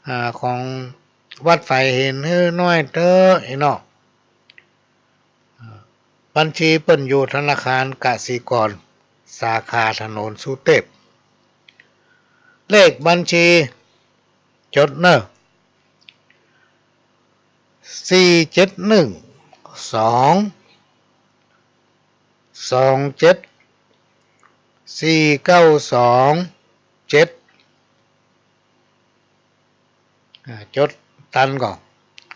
อ่า ของวัดฝายหินหื้อหน้อยเต๊อะ อี้เนาะ บัญชีเปิ้นอยู่ธนาคารกสิกร สาขาถนนสุเตพ เลขบัญชี จดเน่อ สี่เจ็ดหนึ่ง สอง สองเจ็ด สี่เก้าสอง เจ็ด อ่า จดตันก่อ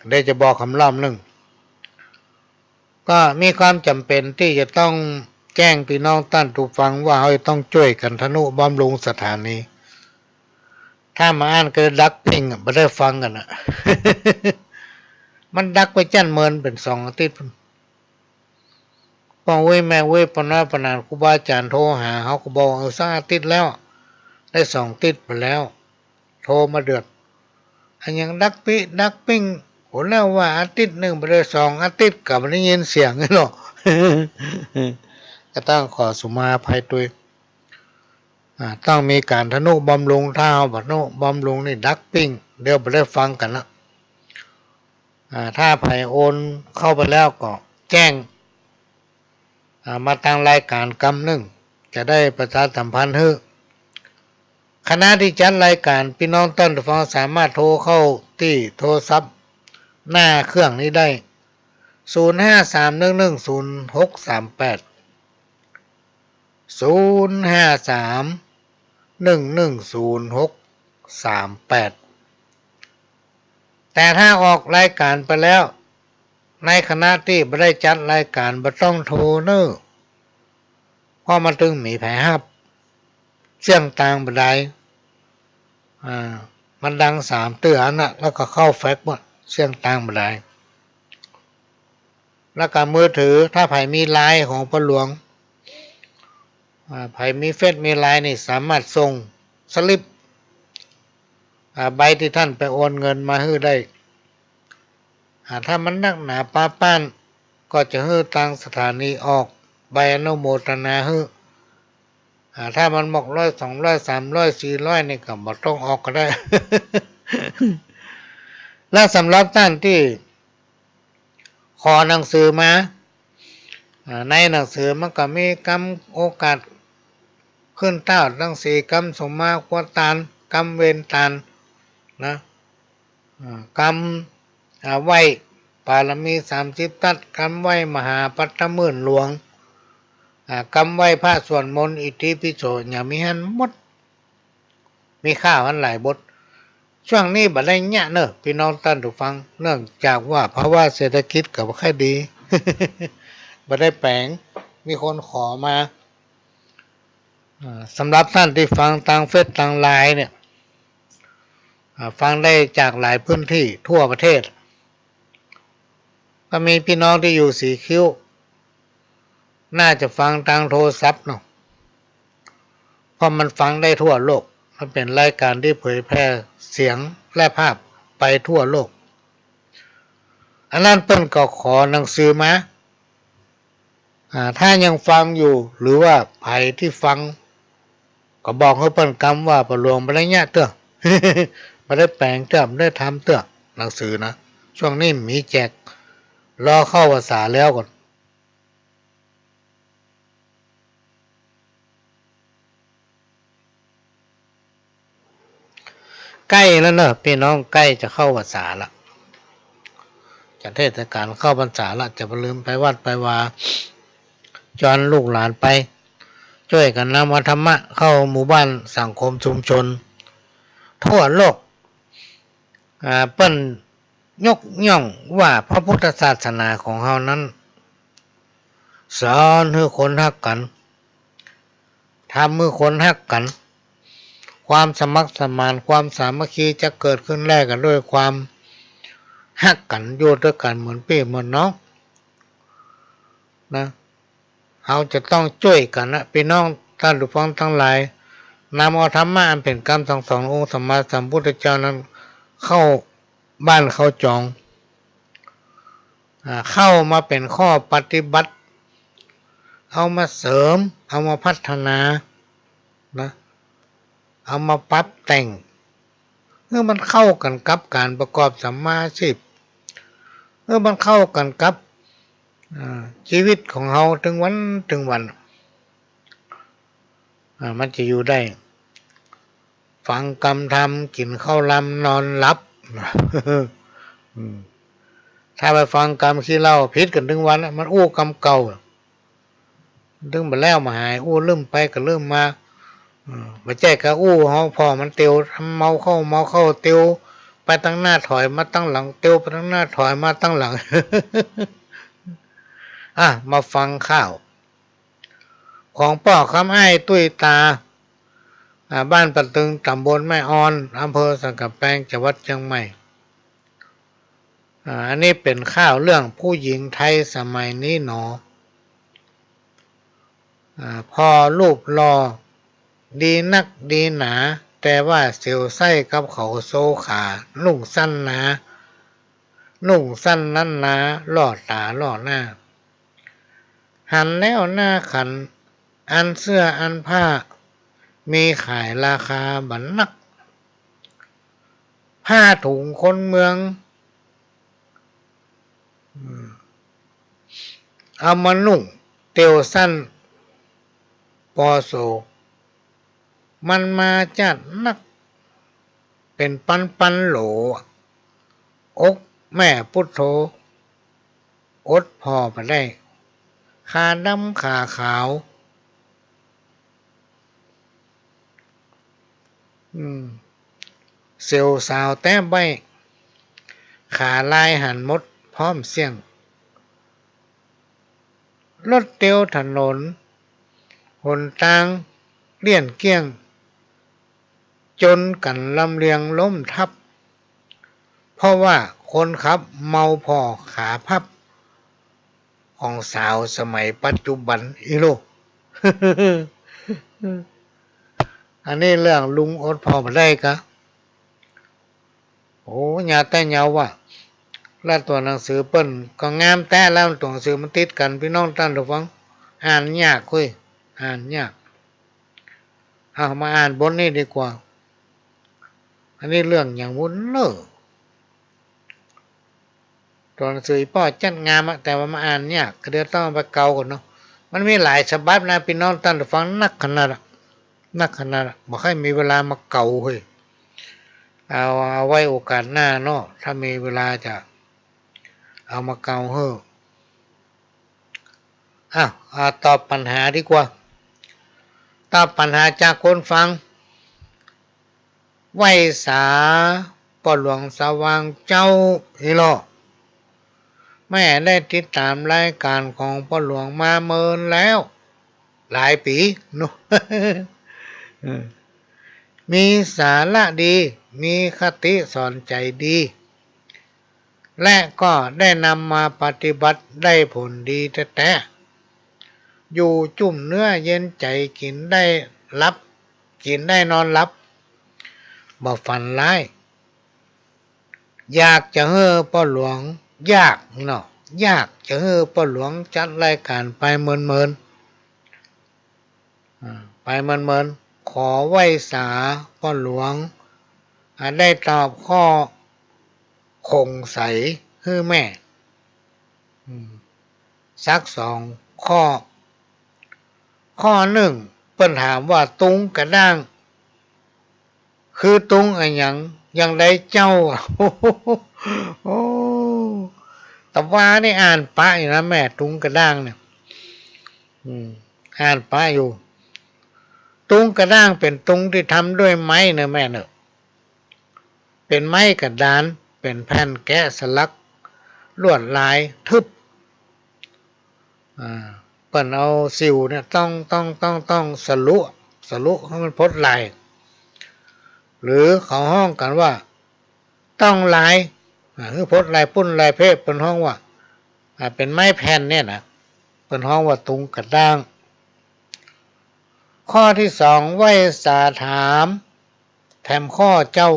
เดี๋ยวจะบอกกำรอบนึ่ง ก็มีความจ๋ำเป๋นตี้จะต้องแจ้งปี้น้องต้านผู้ฟังว่าเฮาจะต้องจ้วยกั๋นทนุบำรุงสถานี ถ้าบ่อ่านก็ดักปิ้งอะ บ่ได้ฟังกั๋นอะ มันดักไปจั้นเมินเป๋นสองอาทิตย์ ป้ออุ๊ยแม่อุ๊ย ป้อน้อยป้อหนาน ครูบาอาจ๋ารย์โทรหา เฮาก็บอก เออ สักอาทิตย์แล้ว ได้สองอาทิตย์ไปแล้ว โทรมาเดือด อะหยังดักปี้ดักปิ้ง โห แล้วว่าอาทิตย์นึ่งบ่ได้สองอาทิตย์ก็บ่ได้ยินเสียงเนาะ ก็ต้องขอสุมาอภัยตวย อ่า ต้องมีก๋านทนุบำรุง ถ้าเฮาบ่ทนุบำรุงนี่ดักปิ้ง เดี๋ยวบ่ได้ฟังกั๋นละ อ่า ถ้าใผโอนเข้าไปแล้วก็แจ้ง อ่า มาตางรายก๋านกำนึ่ง จะได้ประชาสัมพันธ์หื้อ คณะตี้จัดรายก๋าน ปี้น้องต้านผู้ฟังสามารถโทรเข้าตี้โทรศัพท์หน้าเครื่องนี้ได้ ศูนย์ห้าสามหนึ่งหนึ่งศูนย์หกสามแปด ศูนย์ห้าสามหนึ่งหนึ่งศูนย์หกสามแปด แต่ถ้าออกรายก๋านไปแล้ว ในขณะตี้บ่ได้จัดรายก๋านบ่ต้องโทรเน่อ เพราะมันตึงบ่มีใผฮับ เสียงตางบ่ได้ อ่า มันดังสามเตื้ออันน่ะ แล้วก็เข้าแฟลชหมด เสียงตางบ่ได้ แล้วก็มือถือ ถ้าใผมีไลน์ของพ่อหลวง อ่า ใผมีเฟซมีไลน์นี่สามารถส่งสลิป อ่า ใบตี้ต้านไปโอนเงินมาหื้อได้ อ่า ถ้ามันนักหนาป๊าป๊าน ก็จะหื้อตางสถานีออกใบอนุโมทนาหื้อ อ่า ถ้ามันหมดร้อย สองร้อย สามร้อย สี่ร้อย นี่ก็บ่ต้องออกก็ได้ และสำหรับต้านตี้ขอหนังสือมา อ่า ในหนังสือมันก็มีกำโอกาสขึ้นเต้าตังสี่กำ สมมาครัวตาน กำเวรตานนะ อ่า กำ อ่า ไหว้ปารมีสามสิบตั๊ด กำไหว้มหาปัตตมื่นหลวง อ่า กำไหว้พระสวดมนต์อิติปิโส อย่างมีหั้นหมด มีข้าวหั้นหลายบท ช่วงนี้บ่ได้เยียะเน่อ ปี้น้องต้านผู้ฟัง เนื่องจากว่าภาวะเศรษฐกิจก็บ่ค่อยดี บ่ได้แป๋ง มีคนขอมา อ่า สำหรับต้านตี้ฟังตางเฟซตางไลน์เนี่ย อ่า ฟังได้จากหลายพื้นตี้ทั่วประเทศ ก็มีปี้น้องตี้อยู่สีคิ้ว น่าจะฟังตางโทรศัพท์เนาะ เพราะมันฟังได้ทั่วโลก มันเป๋นรายการตี้เผยแพร่เสียงและภาพไปทั่วโลก อันนั้นเปิ้นก็ขอหนังสือมา อ่า ถ้ายังฟังอยู่ หรือว่าใผตี้ฟัง ก็บอกหื้อเปิ้นกำว่า ป้อหลวงบ่ได้เยียะเตื้อ บ่ได้แป๋งเตื้อ บ่ได้ทำเตื้อ หนังสือนะ ช่วงนี้มีแจก รอเข้าพรรษาแล้วก่อน ใก้แล้วเน่อปี้น้อง ใก้จะเข้าพรรษาละ จะเทศกาลเข้าพรรษาละ จะบ่ลืมไปวัดไปวา จวนลูกหลานไป จ้วยกั๋นนำเอาธรรมะเข้าหมู่บ้านสังคมชุมชนทั่วโลก อ่า เปิ้นยกย่องว่าพระพุทธศาสนาของเฮานั้น สอนหื้อคนฮักกั๋น ทำหื้อคนฮักกั๋น ความสมัครสมาน ความสามัคคีจะเกิดขึ้นได้ก็ด้วยความฮักกั๋น อยู่ตวยกั๋นเหมือนปี้เหมือนน้องนะ เฮาจะต้องจ้วยกั๋นนะ ปี้น้องต้านผู้ฟังตังหลาย นำเอาธรรมะอันเป๋นกำสั่งสอนองค์สัมมาสัมพุทธเจ้านั้น เข้าบ้านเข้าจอง อ่า เข้ามาเป๋นข้อปฏิบัติ เอามาเสริม เอามาพัฒนา นะ เอามาปรับแต่ง หื้อมันเข้ากั๋นกับก๋านประกอบสัมมาอาชีพ หื้อมันเข้ากั๋นกับ อ่า ชีวิตของเฮาตึงวันตึงวัน อ่า มันจะอยู่ได้ ฟังกำธรรม กิ๋นข้าวลำ นอนหลับ อืม ถ้าไปฟังกำขี้เหล้า ผิดกั๋นตึงวันอะ มันอู้กำเก่า ตึงบ่แล้วบ่หาย อู้ลืมไปก็ลืมมา อืม บ่ใจ้กาอู้ เฮาผ่อมันเตียว เมาเข้า เมาเข้า เตียวไปตังหน้า ถอยมาตังหลัง เตียวไปตังหน้า ถอยมาตังหลัง อ่ะ มาฟังข่าว ของป้อคำอ้ายตุ้ยตา อ่า บ้านป่าตึง ต๋ำบลแม่อ่อน อำเภอสันก๋ำแปง จังหวัดเจียงใหม่ อ่า อันนี้เป๋นข่าวเรื่องผู้หญิงไทยสมัยนี้หนอ อ่า ผ่อรูปหล่อ ดีนักดีหนา แต่ว่าเสียวไส้กับเขาโซขา นุ่งสั้นหนา นุ่งสั้นนั้นหนา ล่อต๋าล่อหน้า หันแล้วหน้าขัน อันเสื้ออันผ้า มีขายราคาบ่นัก ผ้าถุงคนเมือง อืม เอามานุ่งเตียวสั้นปอโส มันมาจ๊าดนัก เป๋นปันๆ โหล อกแม่ปุทโธ อดผ่อบ่ได้ ขาดำขาขาว อืม เสียวสาวแต๊ใบ้ ขาลายหันหมดพร้อมเสี้ยง รถเตียวถนน หนตางเลี่ยนเกี้ยง จ๋นกั๋นลำเลียงล้มทับ เพราะว่าคนขับเมาผ่อขาพับ ของสาวสมัยปัจจุบันอี้ลูก อันนี้เรื่องลุงอดผ่อบ่ได้กา โอ้ ยาวแต๊ยาวว่ะ แล้วตั๋วหนังสือเปิ้นก็งามแต๊แล้ว ตั๋วหนังสือมันติดกั๋น ปี้น้องต้านผู้ฟัง อ่านยากเว้ย อ่านยาก เอา มาอ่านบทนี้ดีกว่า อันนี้เรื่องหยังบุเน่อ ตั๋วหนังสือป้อจัดงามอะ แต่ว่ามาอ่านยาก ก็เดี๋ยวต้องเอาไปเกาก่อนเนาะ มันมีหลายฉบับนะ ปี้น้องต้านผู้ฟัง นักขนาดอะ นักขนาดอะ บ่ค่อยมีเวลามาเกาเฮ้ย เอา เอาไว้โอกาสหน้าเนาะ ถ้ามีเวลาจะเอามาเกาเฮ้อ อ้าว อ่า ตอบปัญหาดีกว่า ตอบปัญหาจากคนฟัง ไหว้สาป้อหลวงสว่างเจ้า อีหล่อ แม่ได้ติดต๋ามรายก๋านของป้อหลวงมาเมินแล้ว หลายปี๋เนาะ เออ มีสาระดี มีคติสอนใจ๋ดี และก็ได้นำมาปฏิบัติได้ผลดีแต๊ๆ อยู่จุ่มเนื้อเย็นใจ๋ กิ๋นได้หลับ กิ๋นได้นอนหลับ บ่ฝันร้าย อยากจะหื้อป้อหลวง อยากเนาะ อยากจะหื้อป้อหลวงจัดรายก๋านไปเมินๆ อ่า ไปเมินๆ ขอไหว้สาป้อหลวง อ่า ได้ตอบข้อสงสัยหื้อแม่ อืม สักสองข้อ ข้อนึ่ง เปิ้นถามว่าตุ๊งกระด้าง คือตุ๊งอะหยัง อย่างใดเจ้า โอ้ ตะวานี่อ่านปะอยู่นะแม่ ตุ๊งกระด้างเนี่ย อืม อ่านปะอยู่ ตุ๊งกระด้างเป๋นตุ๊งตี้ทำด้วยไม้เนอะแม่เนอะ เป๋นไม้กระดาน เป๋นแผ่นแกะสลัก ลวดลายทึบ อ่า เปิ้นเอาสิวเนี่ย ต้อง ต้อง ต้อง ต้องสลุ สลุหื้อมันพดลาย หรือเขาฮ้องกั๋นว่า ต้องลาย อ่า หื้อพดลายปุ้นลายเพ เปิ้นฮ้องว่า อ่า เป๋นไม้แผ่นเนี่ยนะ เปิ้นฮ้องว่าตุ๊งกระด้าง ข้อตี้สอง ไหว้สาถาม แถมข้อเจ้า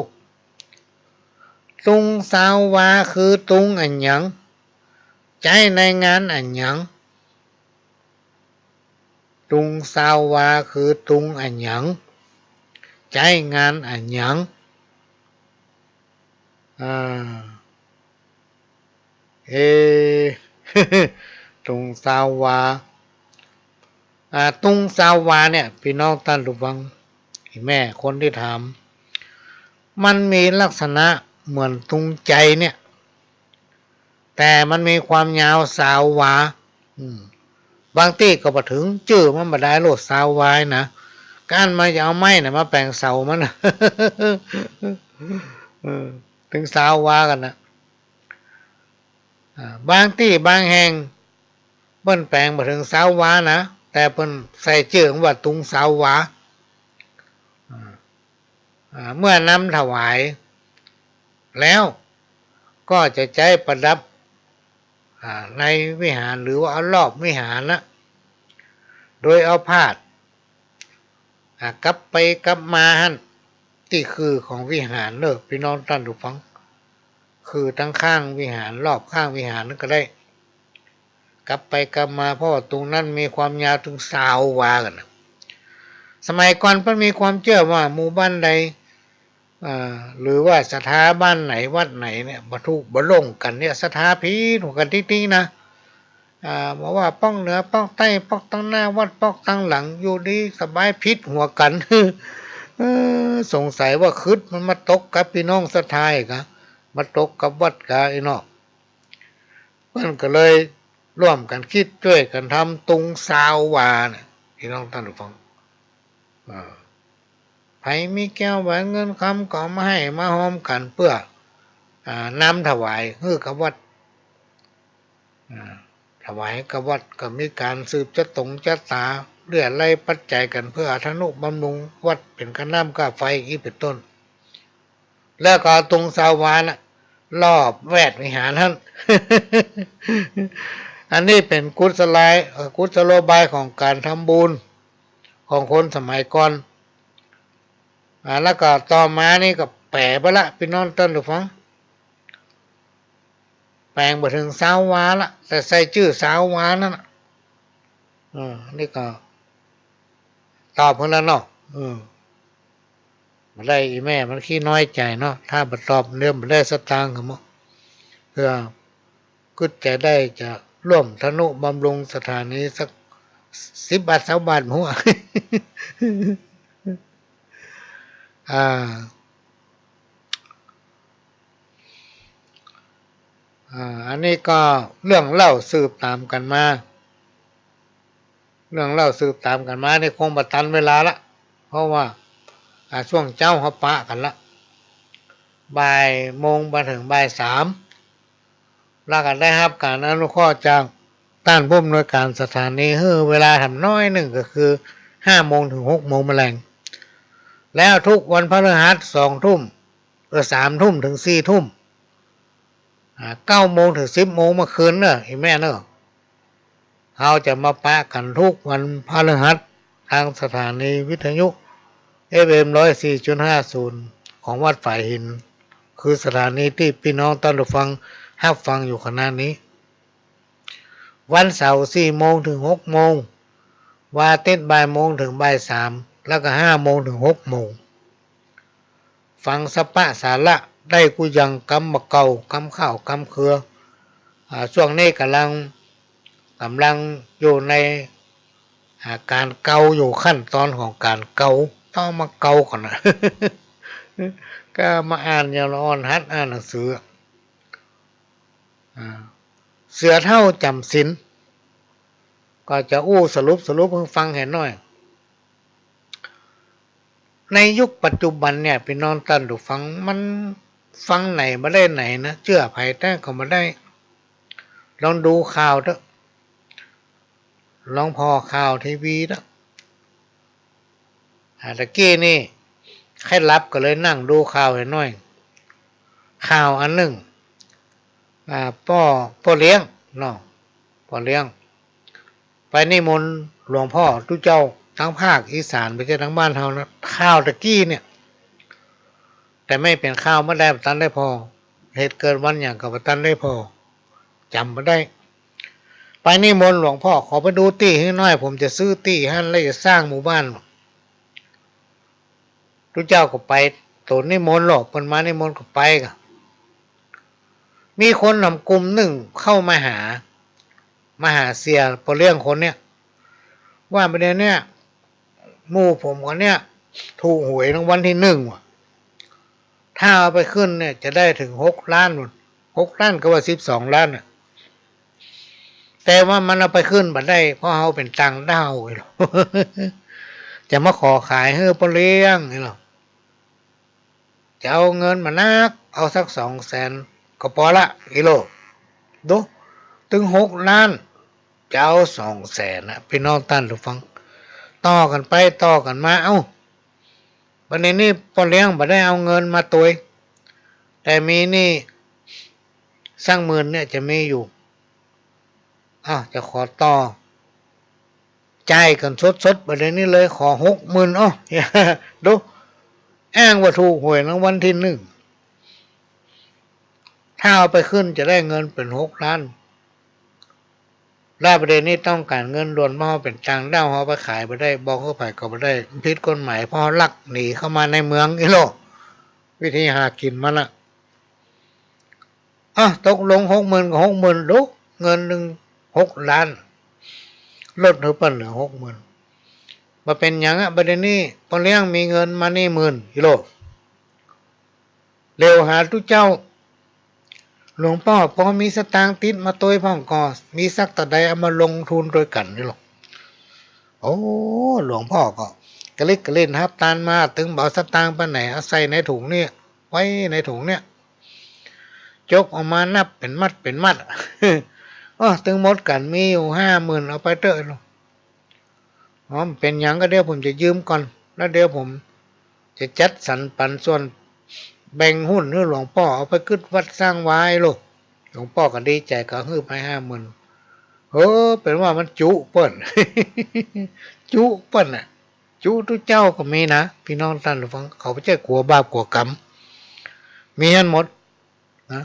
ตุ๊งซาววาคือตุ๊งอะหยัง ใจ๊ในงานอะหยัง ตุ๊งซาววาคือตุ๊งอะหยัง ใจ๊งานอะหยัง อ่า เอ ตุ๊งซาววา อ่า ตุ๊งซาววาเนี่ย ปี้น้องต้านผู้ฟัง อีแม่คนตี้ถาม มันมีลักษณะเหมือนตุ๊งใจ๋เนี่ย แต่มันมีความยาวซาววา อืม บางตี้ก็บ่เถิง จื้อมันบ่ได้โลด ซาววานะ ก้านมันจะเอาไม้น่ะมาแป๋งเสามัน เออ เถิงซาววากั๋นนะ อ่า บางตี้บางแห่ง เปิ้นแป๋งบ่เถิงซาววานะ แต่เปิ้นใส่จื้อว่าตุ๊งซาววา อ่า อ่า เมื่อนำถวายแล้ว ก็จะใจ๊ประดับ อ่า ในวิหาร หรือว่าเอารอบวิหารนะ โดยเอาพาด อ่า กลับไปกลับมาหั้น ตี้ขื่อของวิหารเนอะ ปี้น้องต้านผู้ฟัง ขื่อตังข้างวิหาร รอบข้างวิหารนั้นก็ได้ กลับไปกลับมา เพราะว่าตุ๊งนั้นมีความยาวเถิงซาววากั๋นนะ สมัยก่อนเปิ้นมีความเจื้อว่าหมู่บ้านใด อ่า หรือว่าศรัทธาบ้านไหนวัดไหนเนี่ย บ่ถูกบ่ลงกั๋นเนี่ย ศรัทธาผิดหัวกั๋นติ๊งๆ นะ อ่า บ่ว่าป้องเหนือป้องใต้ ป้องตังหน้าวัด ป้องตังหลัง อยู่ดีสบายผิดหัวกั๋น เออ สงสัยว่าครึดมันมาตกกับปี้น้องศรัทธาอีกอะ มาตกกับวัดกาอี้เนาะ เปิ้นก็เลยร่วมกั๋นกึ๊ดจ้วยกั๋นทำตุ๊งซาววาเนี่ย ปี้น้องต้านผู้ฟัง อ่า ใผมีแก้วแหวนเงินคำก็เอามาหื้อมาฮอมกั๋นเปื้อ อ่า นำถวายหื้อกับวัด อ่า ถวายกับวัดก็มีก๋านสืบจะตงจะต๋า เลื่อไล่ปัจจัยกั๋นเพื่ออทนุบำรุงวัดเป๋นก้าน้ำก้าไฟอี้เป๋นต้น แล้วก็เอาตุ๊งซาววาน่ะ รอบแวดวิหารหั้น อันนี้เป๋นกุศลาย เอ่อ กุศโลบายของก๋านทำบุญของคนสมัยก่อน อ่า แล้วก็ต่อมานี่ก็แป๋ไปละ ปี้น้องต้านผู้ฟัง แป๋งบ่เถิงซาววาละ แต่ใส่จื้อซาววานั่นน่ะ เออ นี่ก็ตอบเพิ่นแล้วเนาะ เออ บ่ได้ อีแม่มันขี้น้อยใจ๋เนาะ ถ้าบ่ตอบเดี๋ยวบ่ได้สตางค์กำเนาะ เปื้อ กึ๊ดใจ๋ได้จะร่วมทนุบำรุงสถานีสักสิบบาทซาวบาทหั้น อ่า อ่า อันนี้ก็เรื่องเล่าสืบต๋ามกั๋นมา เรื่องเล่าสืบต๋ามกั๋นมานี่คงบ่ตันเวลาละ เพราะว่า อ่า ช่วงเจ๊าเฮาปะกั๋นละ บ่ายโมงมาเถิงบ่ายสาม แล้วก็ได้ฮับก๋านอนุเคราะห์จากต้านผู้อำนวยก๋านสถานี หื้อเวลาแถมน้อยนึ่งก็คือห้าโมงเถิงหกโมงแมลง แล้วทุกวันพฤหัสสองทุ่ม เออ สามทุ่มเถิงสี่ทุ่ม อ่า เก้าโมงเถิงสิบโมงเมื่อคืนเน่อ อีแม่เน่อ เฮาจะมาปะกั๋นทุกวันพฤหัสตางสถานีวิทยุ เอฟเอ็ม ร้อยสี่จุดห้าศูนย์ ของวัดฝายหิน คือสถานีตี้ปี้น้องต้านผู้ฟังฮับฟังอยู่ขณะนี้ วันเสาร์สี่โมงเถิงหกโมง วันอาทิตย์บ่ายโมงเถิงบ่ายสาม แล้วก็ห้าโมงเถิงหกโมง ฟังสาระได้กู้อย่าง กำบ่าเก่ากำข้าวกำเครือ อ่า ช่วงนี้ก่ำลัง ก่ำลังอยู่ใน อ่า ก๋านเกาอยู่ ขั้นต๋อนของก๋านเกา ต้องมาเกาก่อนนะ ก็มาอ่านอย่างละอ่อน หัดอ่านหนังสือ อ่า เสือเฒ่าจ๋ำศีล ก็จะอู้สรุปสรุปหื้อฟังแหมหน้อย ในยุคปัจจุบันเนี่ย ปี้น้องต้านผู้ฟัง มันฟังไหนบ่ได้ไหนนะ เจื้อใผแต๊ก็บ่ได้ ลองดูข่าวเต๊อะ ลองผ่อข่าวทีวีเต๊อะ อ่า ตะกี้นี่ใค่หลับก็เลยนั่งดูข่าวแหมหน้อย ข่าวอันนึ่ง อ่า ป้อ ป้อเลี้ยงเนาะ ป้อเลี้ยง ไปนิมนต์หลวงป้อตุ๊เจ้าตางภาคอีสาน บ่ใจ้ตางบ้านเฮานะ ข่าวตะกี้เนี่ย แต่ไม่เป๋นข่าวเมื่อใดบ่ตันได้ผ่อ เหตุเกิดวันหยังก็บ่ตันได้ผ่อ จ๋ำบ่ได้ ไปนิมนต์หลวงป้อ ขอไปดูตี้หื้อหน้อย ผมจะซื้อตี้หั้นแล้วจะสร้างหมู่บ้าน ตุ๊เจ้าก็ไป ตั๋วนิมนต์ลอ เปิ้นมานิมนต์ก็ไปก่ะ มีคนหนำกุมนึ่งเข้ามาหา มาหาเสี่ยป้อเลี้ยงคนเนี่ย ว่าบ่าเดี่ยวเนี่ย หมู่ผมคนเนี่ย ถูกหวยรางวัลตี้นึ่งว่ะ ถ้าเอาไปขึ้นเนี่ยจะได้เถิงหกล้าน หกล้านก็ว่าสิบสองล้านน่ะ แต่ว่ามันเอาไปขึ้นบ่ได้ เพราะเฮาเป๋นต่างด้าว จะมาขอขายหื้อป้อเลี้ยงนี่หรอ จะเอาเงินบ่นัก เอาสักสองแสนก็ปอละ อีโหล ดู ตึงหกล้าน จะเอาสองแสนนะ ปี้น้องต้านผู้ฟัง ต่อกั๋นไปต่อกั๋นมา เอ้า บ่าเดี่ยวนี้ป้อเลี้ยงบ่ได้เอาเงินมาตวย แต่มีหนี้สักหมื่นเนี่ยจะมีอยู่ อ้าว จะขอต่อ จ่ายกั๋นสดๆ บ่าเดี่ยวนี้เลย ขอหกหมื่น อ้อ ดู อ้างว่าถูกหวยรางวัลตี้นึ่ง ถ้าเอาไปขึ้นจะได้เงินเป๋นหกล้าน แล้วบ่าเดี่ยวนี้ต้องก๋านเงินด่วน เพราะเฮาเป๋นต่างด้าว เฮาไปขายบ่ได้ บอกหื้อใผก็บ่ได้ ผิดกฎหมาย เพราะลักหนีเข้ามาในเมือง อีโหล วิธีหากิ๋นมันน่ะ อ่ะ ตกลงหกหมื่นก็หกหมื่น ดู เงินนึ่งหกล้าน ลดหื้อเปิ้นเหลือหกหมื่น บ่าเป๋นหยังอะ บ่าเดี่ยวนี้ป้อเลี้ยงมีเงินมานี่หมื่น อีโหล เหลียวหาตุ๊เจ้า หลวงป้อ ปอมีสตางค์ติดมาตวยพ่องก่อ มีสักเต้าใดเอามาลงทุนตวยกั๋น อีโหล โอ้ หลวงป้อก็กระลิกกระลิ้นฮับตานมา ตึงบ่าเอาสตางค์ไปไหน เอาใส่ในถุงเนี่ย ไว้ในถุงเนี่ย จกออกมานับเป๋นมัดเป๋นมัด อ้อ ตึงหมดกั๋นมีอยู่ห้าหมื่น เอาไปเต๊อะ อ๋อ บ่เป๋นหยัง ก็เดี๋ยวผมจะยืมก่อน แล้วเดี๋ยวผมจะจัดสรรปันส่วนแบ่งหุ้นหื้อหลวงป้อ เอาไปกึ๊ดวัดสร้างวา อีโหล หลวงป้อก็ดีใจ๋ ก็หื้อไปห้าหมื่น เออ เป๋นว่ามันจุเปิ้น จุเปิ้นน่ะ จุตุ๊เจ้าก็มีนะ ปี้น้องต้านผู้ฟัง เขาบ่ใจ้กั๋วบาปกั๋วกรรม มีหั้นหมดนะ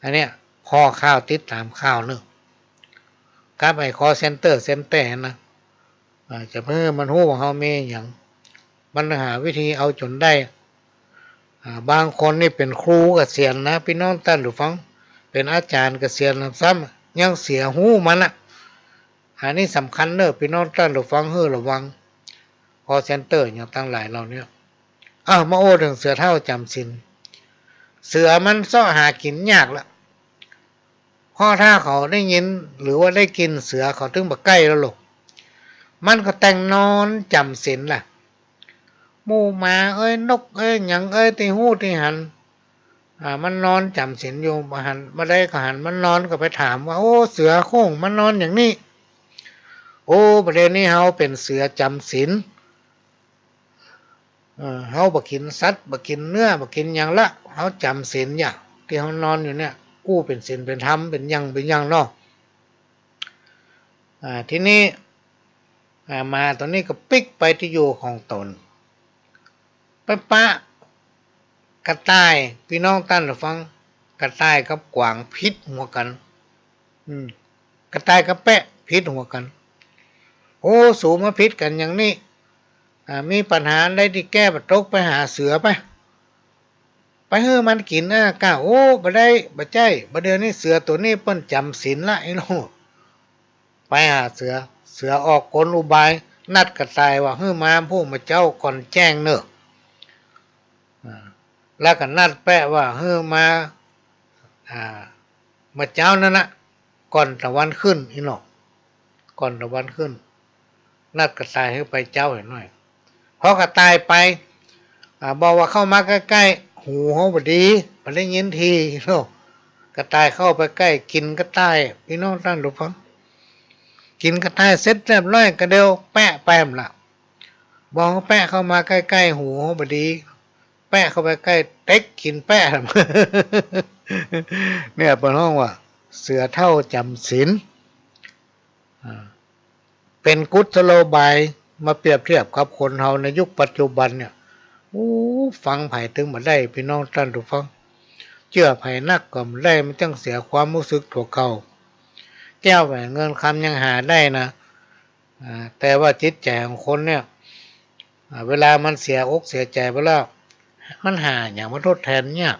อันเนี้ย ผ่อข่าวติดต๋ามข่าวนึ่ง กับไอ้คอลเซ็นเตอร์เซ็นเตอร์นะ อ่า จะเพื่อมันฮู้ว่าเฮามีหยัง มันหาวิธีเอาจ๋นได้ อ่า บางคนนี่เป๋นครูเกษียณนะ ปี้น้องต้านผู้ฟัง เป๋นอาจ๋ารย์เกษียณแล้วซ้ำยังเสียฮู้มันน่ะ อันนี้สำคัญเน่อ ปี้น้องต้านผู้ฟังหื้อระวัง คอลเซ็นเตอร์อย่างตังหลายเหล่านี้ อ้าว มาอู้เถิงเสือเฒ่าจ๋ำศีล เสือมันเซาะหากิ๋นยากละ เพราะถ้าเขาได้ยินหรือว่าได้กลิ่นเสือเขาตึงบ่ใก้แล้วลูก มันก็แต่งนอนจ๋ำศีลล่ะ หมู่หมาเอ้ย นกเอ้ย หยังเอ้ย ตี้ฮู้ตี้หัน อ่า มันนอนจ๋ำศีลอยู่ บ่หัน บ่ได้ก็หันมันนอนก็ไปถามว่า โอ้ เสือโคร่งมันนอนอย่างนี้ โอ้ บ่าเดี่ยวนี้เฮาเป๋นเสือจ๋ำศีล เออ เฮาบ่กิ๋นสัตว์ บ่กิ๋นเนื้อ บ่กิ๋นหยังละ เฮาจ๋ำศีลอย่างตี้เฮานอนอยู่เนี่ย กู้เป๋นศีลเป๋นธรรม เป๋นอย่าง เป๋นอย่างเนาะ อ่า ทีนี้ อ่า หมาตั๋วนี้ก็ปิ๊กไปตี้อยู่ของตน ไปปะกระต่าย ปี้น้องต้านผู้ฟัง กระต่ายกับกวางผิดหัวกั๋น อืม กระต่ายกับแปะผิดหัวกั๋น โอ้ สูมาผิดกั๋นอย่างนี้ อ่า มีปัญหาอันใดตี้แก้บ่ตก ไปหาเสือไป ไปหื้อมันกิ๋น อ่า ก้า โอ้ บ่ได้ บ่ใจ้ บ่าเดี่ยวนี้เสือตั๋วนี้เปิ้นจ๋ำศีลละ ไอ้ลูก ไปหาเสือ เสือออกกลอุบาย นัดกระต่ายว่า หื้อมาพู้นเมื่อเจ๊าก่อนแจ้งเน่อ อ่า แล้วก็นัดแปะว่า หื้อมา อ่า เมื่อเจ๊านั้นนะ ก่อนตะวันขึ้น อี้เนาะ ก่อนตะวันขึ้น นัดกระต่ายหื้อไปเจ๊าเหียหน้อย พอกระต่ายไป อ่า บอกว่าเข้ามาใก้ๆ หูเฮาบ่ดี บ่ได้ยินทีเนาะ กระต่ายเข้าไปใก้ กิ๋นกระต่าย ปี้น้องต้านผู้ฟัง กิ๋นกระต่ายเสร็จเรียบร้อย กระเดี่ยวแปะไปแหมละ บอกแปะเข้ามาใก้ๆ หูเฮาบ่ดี แปะเข้าไปใก้ เต๊กกิ๋นแปะ เนี่ยเปิ้นฮ้องว่า เสือเฒ่าจ๋ำศีล อ่า เป๋นกุศโลบาย มาเปรียบเทียบกับคนเฮาในยุคปัจจุบันเนี่ย อู้ ฟังใผตึงบ่ได้ ปี้น้องต้านผู้ฟัง เจื้อใผนักก็บ่ได้ มันจั้งเสียความฮู้สึกตั๋วเก่า แก้วแหวนเงินคำยังหาได้นะ อ่า แต่ว่าจิตใจ๋ของคนเนี่ย อ่า เวลามันเสียอกเสียใจ๋ไปแล้ว มันหาหยังมาทดแตนยาก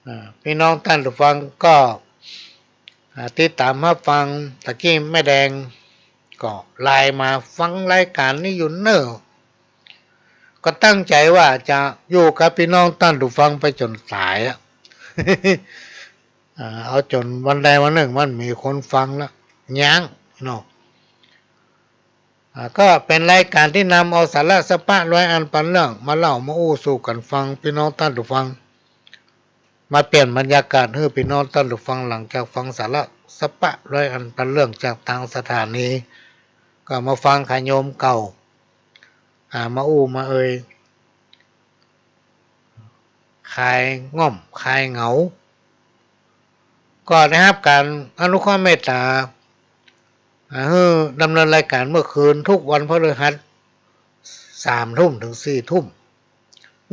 อ่า ปี้น้องต้านผู้ฟังก็ อ่า ติดต๋ามฮับฟัง ตะกี้แม่แดงก็ไลน์มา ฟังรายก๋านนี้อยู่เน่อ ก็ตั้งใจ๋ว่าจะอยู่กับปี้น้องต้านผู้ฟังไปจ๋นต๋ายอะ อ่า เอาจ๋นวันใดวันนึ่งมันมีคนฟังละ ยั้งเนาะ อ่า ก็เป๋นรายก๋านตี้นำเอาสาระสะปะร้อยอันปันเรื่อง มาเล่ามาอู้สู่กั๋นฟัง ปี้น้องต้านผู้ฟัง มาเปลี่ยนบรรยากาศหื้อปี้น้องต้านผู้ฟัง หลังจากฟังสาระสะปะร้อยอันปันเรื่องจากตางสถานี ก็มาฟังขะโยมเก่า อ่า มาอู้มาเอย คลายง่อมคลายเหงา ก็ได้ฮับก๋านอนุเคราะห์เมตต๋า อ่า หื้อดำเนินรายก๋านเมื่อคืนทุกวันพฤหัส สามทุ่มเถิงสี่ทุ่ม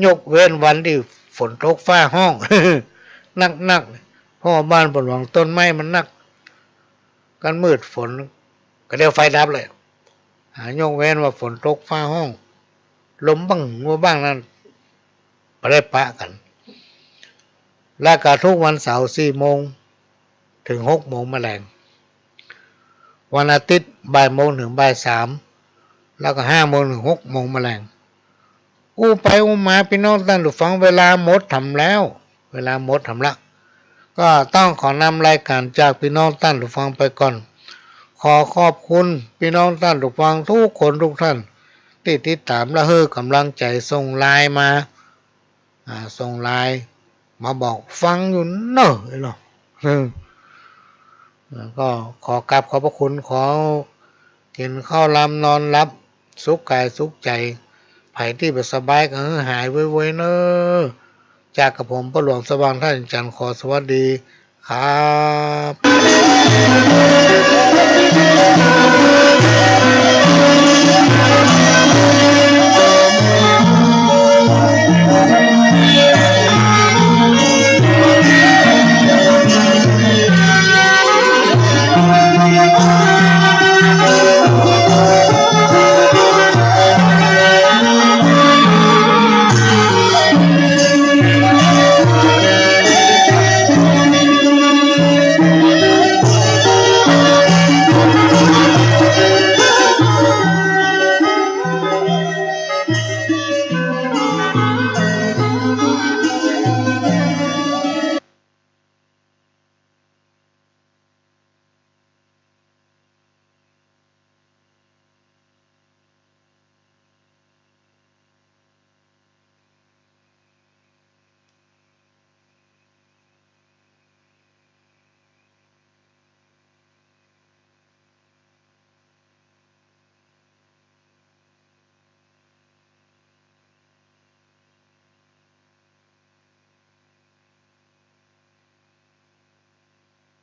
ยกเว้นวันตี้ฝนตกฟ้าฮ้อง นักๆ เพราะว่าบ้านป้อหลวงต้นไม้มันนัก กลางมืดฝน กระเดี่ยวไฟดับเลย อ่า ยกเว้นว่าฝนตกฟ้าฮ้อง ลมบั้งงัวบั้งนั้น บ่ได้ปะกั๋น แล้วก็ทุกวันเสาร์สี่โมงเถิงหกโมงแมลง วันอาทิตย์บ่ายโมงเถิงบ่ายสาม แล้วก็ห้าโมงเถิงหกโมงแมลง อู้ไปอู้มา ปี้น้องต้านผู้ฟัง เวลาหมดถำแล้ว เวลาหมดถำละ ก็ต้องขอนำรายก๋านจากปี้น้องต้านผู้ฟังไปก่อน ขอขอบคุณปี้น้องต้านผู้ฟังทุกคนทุกท่าน ตี้ติดต๋ามและหื้อกำลังใจ๋ ส่งไลน์มา อ่า ส่งไลน์มาบอกฟังอยู่เน่อ ไอ้เนาะ อืม แล้วก็ขอกราบขอบพระคุณ ขอกิ๋นข้าวลำนอนหลับ สุขก๋ายสุขใจ๋ ใผตี้บ่สบายก็หื้อหายไวๆ เน่อ จากกระผมป้อหลวงสว่างธาตุจันทร์ ขอสวัสดีครับ